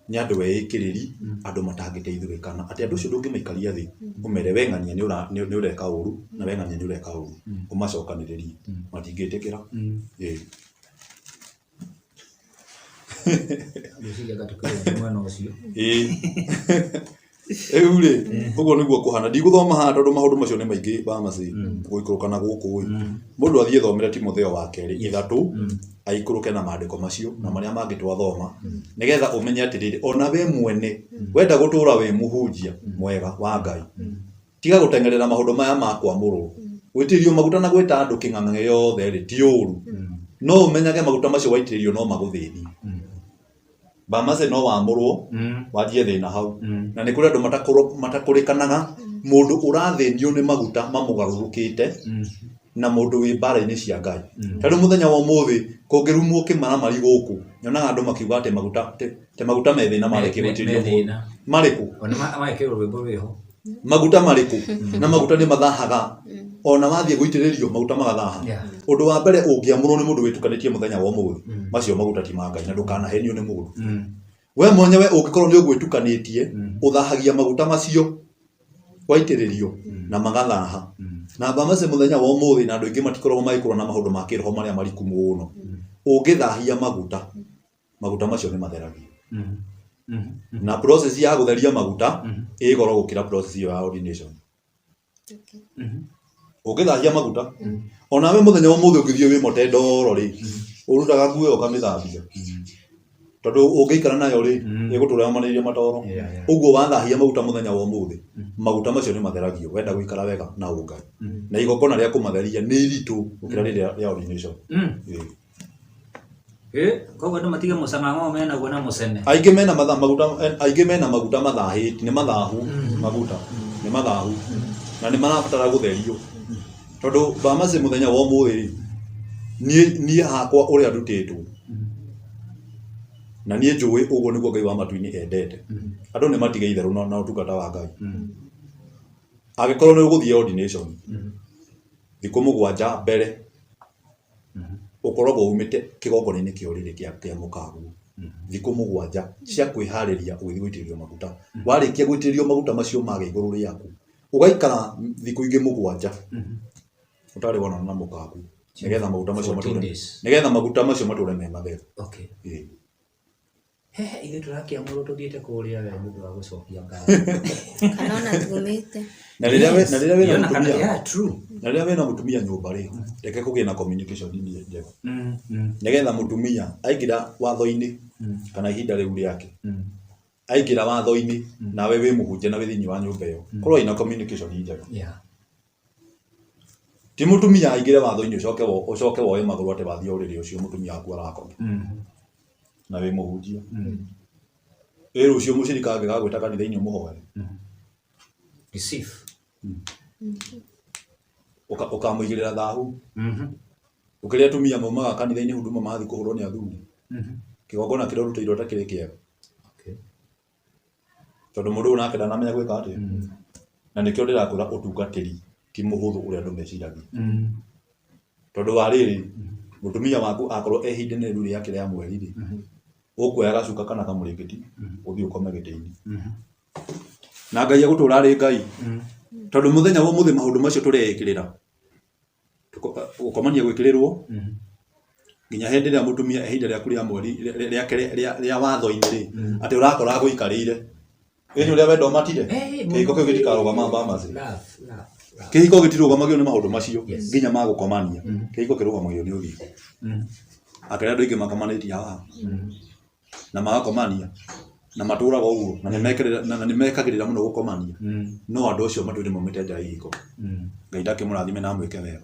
Nĩ andũ eĩkĩrĩri, andũ matangĩteithũrĩkana. Atĩ andũ acio ndũngĩmaikaria thĩ ũmere we ng'ania nĩ ũreka ũru na we ng'ania nĩ ũreka ũru. Ũmacokanĩrĩrie. Matingĩtĩkĩra. Ĩĩ. Ngwĩciria anga tũkĩrĩkia mwena ũcio. Ĩĩ. Rĩu rĩ, ũguo nĩguo kũhana. Ndigũthoma haha tondũ maũndũ macio nĩ maingĩ Bamasi, gũikũrũka na gũkũ ĩ. Mũndũ athiĩ thomere Timotheo wa kerĩ ithatũ, aikũrũke na maandĩko macio na marĩa mangĩ twathoma, nĩgetha ũmenye atĩrĩrĩ, ona we mwene wenda gũtũra wĩ mũhunjia mwega wa Ngai, tiga gũteng'erera maũndũ maya ma kwamũrwo. Gũitĩrĩrio maguta na gwĩta andũ kĩng'ang'a gĩothe rĩ, ti ũru. No ũmenyage maguta macio waitĩrĩrio no magũthĩnie. Bamase no wamũrwo wanjie thĩna hau. Na nĩ kũrĩ andũ matakũrĩkanaga mũndũ ũrathĩnio nĩ maguta mamũgarũrũkĩte na mũndũ wĩ mbara-inĩ cia Ngai. Ta rĩu mũthenya wa ũmũthĩ kũngĩrumwo kĩmaramari gũkũ, nyonaga andũ makiuga atĩ maguta atĩ maguta me thĩna marĩkia Me gũitĩrĩrio thĩna. Marĩkũ? Ona magekĩrwo rwĩmbo rwĩho. Maguta marĩkũ? Na maguta nĩ mathahaga. Ona wathiĩ gũitĩrĩrio maguta magathaha. Yeah. Ũndũ wa mbere ũngĩamũrwo nĩ mũndũ wĩtukanĩtie mũthenya wa ũmũthĩ, macio maguta ti ma Ngai na ndũkanahenio nĩ mũndũ. We mwenyewe ũngĩkorwo nĩ ũgwĩtukanĩtie, ũthahagia maguta macio waitĩrĩrio na magathaha. Na Bamase mũthenya wa ũmũthĩ na andũ aingĩ matikoragwo magĩkũra na maũndũ ma kĩroho marĩa mariku mũno. Ũngĩthahia maguta, maguta macio nĩ matheragio. Na process ya gũtheria maguta ĩ goro gũkĩra process ĩyo ya ordination. Ũngĩthahia maguta, onawe mũthenya wa ũmũthĩ ũngĩthiĩ wĩmote ndoro rĩ, ũrutaga nguo ĩyo ũkamĩthambia. Tondũ ũngĩikara nayo rĩ, ĩgũtũra yomanĩrĩirie matoro. Yeah, yeah. Ũguo wathahia maguta mũthenya wa ũmũthĩ, maguta macio nĩ matheragio wenda gũikara wega na ũngai. Na igongona rĩa kũmatheria nĩ iritũ gũkĩra rĩrĩa rĩa ordination. Ĩĩ. Ĩ, koguo andũ matige mũcang'ang'o menaguo na mũcene. Aingĩ mena matha, maguta aingĩ mena maguta mathahĩte, nĩ mathahu maguta, nĩ mathahu na nĩ marabatara gũtherio. Tondũ Bamasi mũthenya wa ũmũthĩ rĩ, niĩ niĩ hakwa ũrĩa ndutĩtwo na niĩ njũĩ ũguo nĩguo Ngai wa matu-inĩ endete. Andũ nĩ matige itherũ na ũtungata wa Ngai. Angĩkorwo nĩ ũgũthiĩ ordination, thikũ mũgwanja mbere ũkoragwo umĩte kĩgongona-inĩ kĩa ũrĩrĩ kĩa mũkaguo. Thikũ mũgwanja cia kwĩharĩria ũgĩthiĩ gũitĩrĩrio maguta. Warĩkia gũitĩrĩrio maguta macio magĩa igũrũ rĩaku, ũgaikara thikũ ingĩ mũgwanja ũtarĩ wonana na mũkaguo nĩgetha maguta macio 14 matũre days. nĩgetha maguta macio matũre me matheru. Okay. Ĩĩ. Hehe, ithuĩ tũrakĩamũrwo tũthiĩte kũrĩa we nĩ ũndũ wa gũcokia ngatho. Kana ona tumĩte. Na rĩrĩa we- na rĩrĩa wĩna Yona kana- mũtumia yeah, true. na rĩrĩa wĩna mũtumia nyũmba rĩ, reke kũgĩe na communication njega. Nĩgetha mũtumia aingĩra watho-inĩ kana ihinda rĩu rĩake, aingĩra watho-inĩ nawe wĩ mũhunjia na wĩ thĩinĩ wa nyũmba ĩyo, korwo ina communication njega. Yeah. Ti mũtumia aingĩre watho-inĩ ũcoke ũcoke woe magũrũ atĩ wathiĩ ũrĩrĩ ũcio mũtumia waku arakoma na wĩ mũhunjia. Ĩ rũciũ mũcirika angĩgagwĩta kanitha-inĩ ũmũhoere. Receive. Ũkamũigĩrĩra thahu. Ũkĩrĩ atumia maumaga kanitha-inĩ huduma magathiĩ kũhũrwo nĩ athuri. Kĩgongona kĩrĩa ũrutĩirwo ta kĩrĩ kĩega. Okay. Tondũ mũndũ ũyũ nake ndanamenya gwĩka atĩa. Na nĩkĩo ndĩrakwĩra ũtungatĩri ti mũhũthũ ũrĩa andũ meciragia. Tondũ wa rĩrĩ, mũtumia waku akorwo e ihinda-inĩ rĩu rĩake rĩa mweri rĩ, ũkuoya gacuka kana kamũrĩngĩti ũthiĩ ũkome gĩtĩ-inĩ. Na Ngai egũtũra arĩ Ngai. Tondũ mũthenya wa ũmũthĩ maũndũ macio tũreĩkĩrĩra, gũkomania gwĩkĩrĩrwo, nginya hĩndĩ ĩrĩa mũtumia ihinda rĩaku rĩa mweri rĩake rĩa watho-inĩ rĩ, atĩ ũrakora agũikarĩire. Ĩni ũrĩa wenda ũmatire, kĩhiko kĩu gĩtikarũgama Bamasi. Love, love, love. Kĩhiko gĩtirũgamagio nĩ maũndũ macio Yes. nginya ma gũkomania. Kĩhiko kĩrũgamagio nĩ ũthingu. Akĩrĩa andũ aingĩ makomanĩtie haha na magakomania na matũraga ũguo na nĩ mekagĩrĩra mũno gũkomania no andũ acio matũire maumĩte nja ya ihiko. Ngai ndakĩmũrathime na amwĩke wega.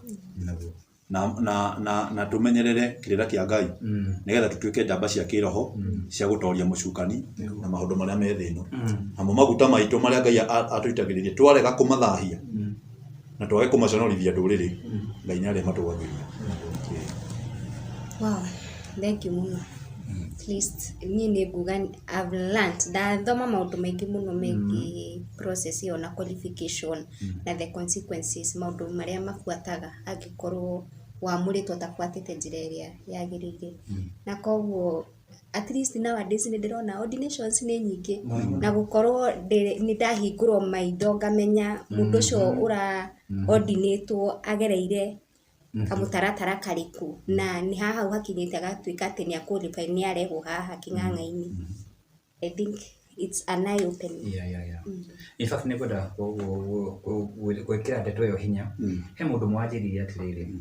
Na tũmenyerere kĩrĩra kĩa Ngai nĩgetha tũtuĩke njamba cia kĩroho cia gũtoria mũcukani na maũndũ marĩa me thĩ ĩno. Namo maguta maitũ marĩa Ngai atũitagĩrĩria twarega kũmathahia na twage kũmaconorithia ndũrĩrĩ, Ngai nĩ arĩmatũgagĩria. Wow, thank you mũno. At least niĩ nĩ nguga I've learnt, ndathoma maũndũ maingĩ mũno megiĩ process ĩyo na qualification na the consequences, maũndũ marĩa mabuataga angĩkorwo wamũrĩtwo ũtabuatĩte njĩra ĩrĩa yagĩrĩire. Na koguo at least nowadays nĩ ndĩrona ordinations nĩ nyingĩ, na gũkorwo nĩ ndahingũrwo maitho ngamenya mũndũ ũcio ũra ordinatwo agereire kamũtaratara karĩkũ, na nĩ haha hau hakinyĩte agatuĩka atĩ nĩ qualify, nĩ arehwo haha kĩng'ang'a-inĩ. I think it's an eye opening. Yeah. In fact, nĩ ngwenda gwĩkĩra ndeto ĩyo hinya. He mũndũ mwanjĩrire atĩrĩrĩ,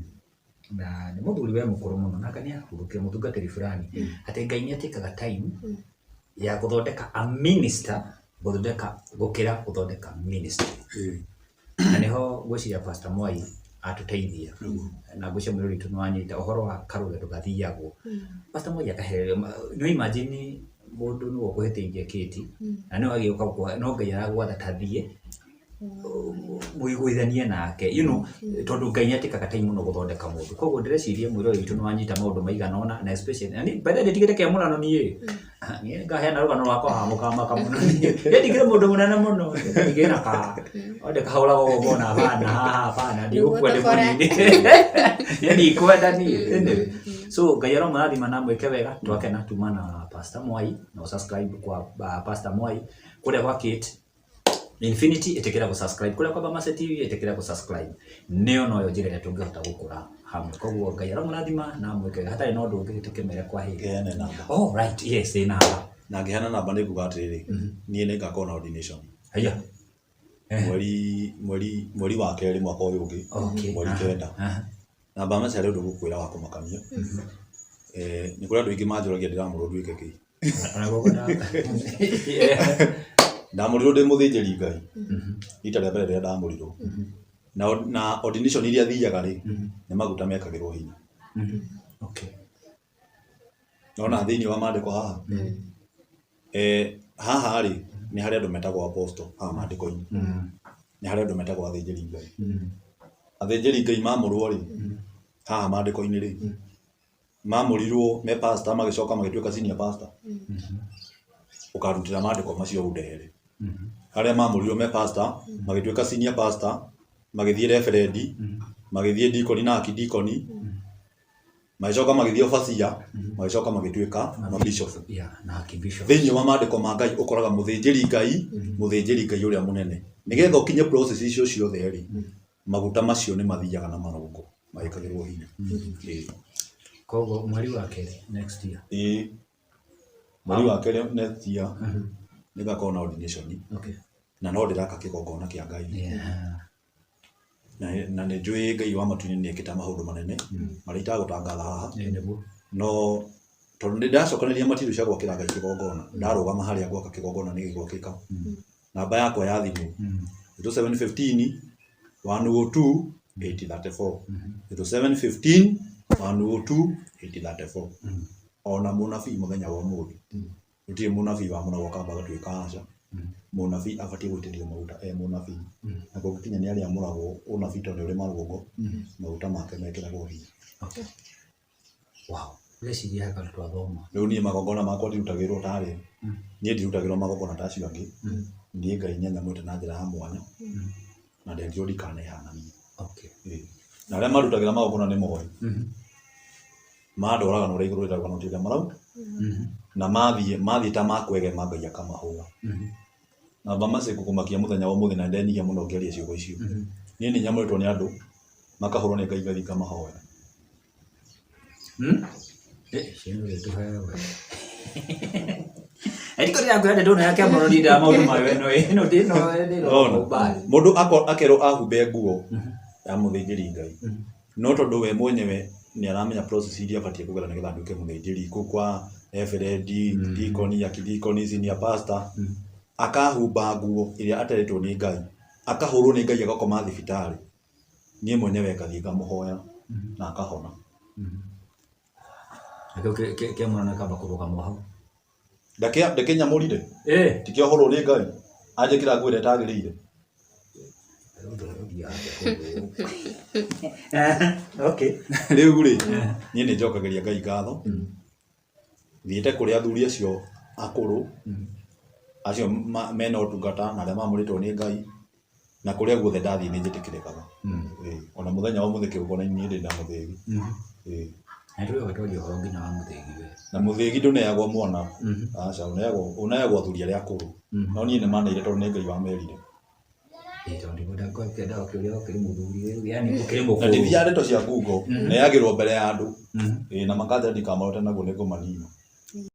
na nĩ mũthuri we mũkũrũ mũno, na nĩ ahurũkire, mũtungatĩri fulani, atĩ Ngai nĩ atĩkaga time ya gũthondeka a minister gũthondeka gũkĩra gũthondeka ministry. Na nĩho ngwĩciria Pastor Mwai atũteithia, na ngwĩciria mwĩrori witũ nĩwanyita ũhoro wa karũgendo gathiagwo. Pastor Mwai akahererio, no imagine mũndũ nĩwe ũkũhĩtĩirie kĩti na nĩwe agĩũka gũkũhe, no Ngai aragwatha ta thiĩ mũiguithanie nake, tondũ Ngai nĩ atĩkaga time mũno gũthondeka mũndũ. Koguo ndĩreciria mwĩrori witũ nĩ wanyita maũndũ maigana ũna, na especially na by the way ndigĩte kĩamũrano. Niĩ ngaheana rũgano rwakwa haha mũkamaka mũno. Niĩ ndigĩre mũndũ mũnene mũno, ndigĩre na ka onde kahũraga ũguo ngona hapana, haha hapana, ndigũkua ndĩ mũnini, niĩ ndikwenda niĩ. Anyway, so Ngai aromũrathima na mwĩke wega. Twakena tuma na Pastor Mwai, na subscribe kwa Pastor Mwai kũrĩa gwa Kate Infinity, ĩtĩkĩra gũ-subscribe kũrĩa kwa Bamase TV, ĩtĩkĩra gũ-subscribe. Nĩyo noyo njĩra ĩrĩa tũngĩhota gũkũra hamwe. Koguo Ngai aromũrathima na mwĩke wega. Hatarĩ na ũndũ ũngĩ, tũkĩmere kwa heri. Ngĩheane namba. Oh right, yes, ĩ namba. Na ngĩheana namba nĩ nguga atĩrĩrĩ, niĩ nĩ ngakorwo na ordination Haya. mweri wa kerĩ mwaka ũyũ ũngĩ, mweri 9. Na Bamase, harĩ ũndũ ngũkwĩra wa kũmakania. Nĩ kũrĩ andũ aingĩ manjũragia ndĩramũrwo nduĩke kĩ. Ona guoko. Ndamũrirwo ndĩ mũthĩnjĩri Ngai rita rĩa mbere rĩrĩa ndamũrirwo, na ordination iria thiaga rĩ, nĩ maguta mekagĩrwo hinya. Nona thĩinĩ wa maandĩko haha, haha rĩ, nĩ harĩ andũ metagwo apostle haha maandĩko-inĩ, nĩ harĩ andũ metagwo athĩnjĩri Ngai. Athĩnjĩri Ngai mamũrwo rĩ, haha maandĩko-inĩ rĩ, mamũrirwo me pastor, magĩcoka magĩtuĩka senior pastor. Ũkarutĩra maandĩko macio ũndehere harĩa mamũrirwo me pastor, magĩtuĩka senior pastor, magĩthiĩ reverend, magĩthiĩ dikoni na akidikoni, magĩcoka magĩthiĩ overseer, magĩcoka magĩtuĩka mabishop. Yeah, na archbishop. Thĩinĩ wa maandĩko ma Ngai ũkoraga mũthĩnjĩri Ngai ũrĩa mũnene, nĩgetha ũkinye process icio ciothe rĩ, maguta macio nĩ mathiaga na marũngo magĩkagĩrwo hinya. Ĩĩ. Koguo mweri wa kerĩ next year. Ĩĩ, mweri wa kerĩ next year nĩ ngakorwo na ordination. Na no ndĩraka kĩgongona kĩa Ngai. Na nĩ njũĩ Ngai wa matu-inĩ nĩ ekĩte maũndũ manene marĩa itagũtangatha haha. Ĩĩ, nĩguo. No tondũ nĩ ndacokanĩria material cia gwakĩra Ngai kĩgongona, ndarũgama harĩa gwaka kĩgongona nĩ gĩgwakĩka. Namba yakwa ya thimũ, 0715 102 834, 0715 102 834. Ona mũnabii mũthenya wa ũmũthĩ, gũtirĩ mũnabii wamũragwo akamba agatuĩka, aca. Mũnabii abatiĩ gũitĩrĩrio maguta e mũnabii, na kũngĩkinya nĩ arĩa amũragwo ũnabii, tondũ nĩ ũrĩ marũngo, maguta make mekĩragwo hinya. Okay. Wow. Ndĩreciria he kaũndũ twathoma. Rĩu niĩ magongona makwa ndirutagĩrwo tarĩ niĩ ndirutagĩrwo magongona ta acio angĩ. Niĩ Ngai nĩ anyamũrĩte na njĩra ya mwanya, na nderirwo ndikanehananie. Ĩĩ. Na arĩa marutagĩra magongona nĩ moĩ mandoraga na ũrĩa igũrũ rĩrauga no ti ũrĩa marauga, na mathiĩ ta makwegema, Ngai akamahũra. Na Bamase, ngũkũmakia mũthenya wa ũmũthĩ, na ndenyihia mũno ngĩaria ciugo icio. Niĩ nĩ nyamũrĩtwo nĩ andũ makahũrwo nĩ Ngai, ngathiĩ ngamahoera. Ciana ũrĩtũhe we. Ndiko ndĩrakwĩra ndeto ĩno ya kĩamũro ndindaga maũndũ mayo ĩno ĩno ndĩno ndĩno Ona mbali. Mũndũ akerwo ahumbe nguo ya mũthĩnjĩri Ngai, no tondũ we mwenyewe nĩ aramenya process iria abatiĩ kũgera nĩgetha atuĩke mũthĩnjĩri kũu kwa reverend, deacon, archdeacon, senior pastor, akahumba nguo ĩrĩa ateretwo nĩ Ngai, akahũrwo nĩ Ngai, agakoma thibitarĩ. Niĩ mwenyewe ngathiĩ ngamũhoya na akahona. Nakĩo kĩamũro nĩ kamba kũrũgamwo hau. Ndakĩnyamũrire. Tikĩohorwo nĩ Ngai anjĩkĩra nguo ĩrĩa ĩtagĩrĩire. Mũthĩgi harĩa kũndũ. Okay. Rĩu rĩ, niĩ nĩ njokagĩria Ngai ngatho. Thiĩte kũrĩ athuri acio akũrũ, acio mena ũtungata na arĩa mamũrĩtwo nĩ Ngai, na kũrĩa guothe ndathiĩ nĩ njĩtĩkĩrĩkaga. Ĩĩ, ona mũthenya wa ũmũthĩ kĩgongona-inĩ niĩ ndĩ na mũthĩgi. Ĩĩ. Na tũrĩ twaria ũhoro nginya wa mũthĩgi we. Na mũthĩgi ndũneagwo mwana, aca, ũneagwo ũneagwo athuri arĩa akũrũ. No niĩ nĩ maneire tondũ nĩ Ngai wamerire. Ĩĩ, tondũ ndĩkwenda ngwendaga ũkĩũria ũkĩrĩ mũthuri rĩu, yani ũkĩrĩ Na mũkũrũ. ndithiaga ndeto cia ngungo, neagĩrwo mbere ya andũ. Ĩĩ, na makanjĩra ndikamarote naguo nĩ ngũmanina.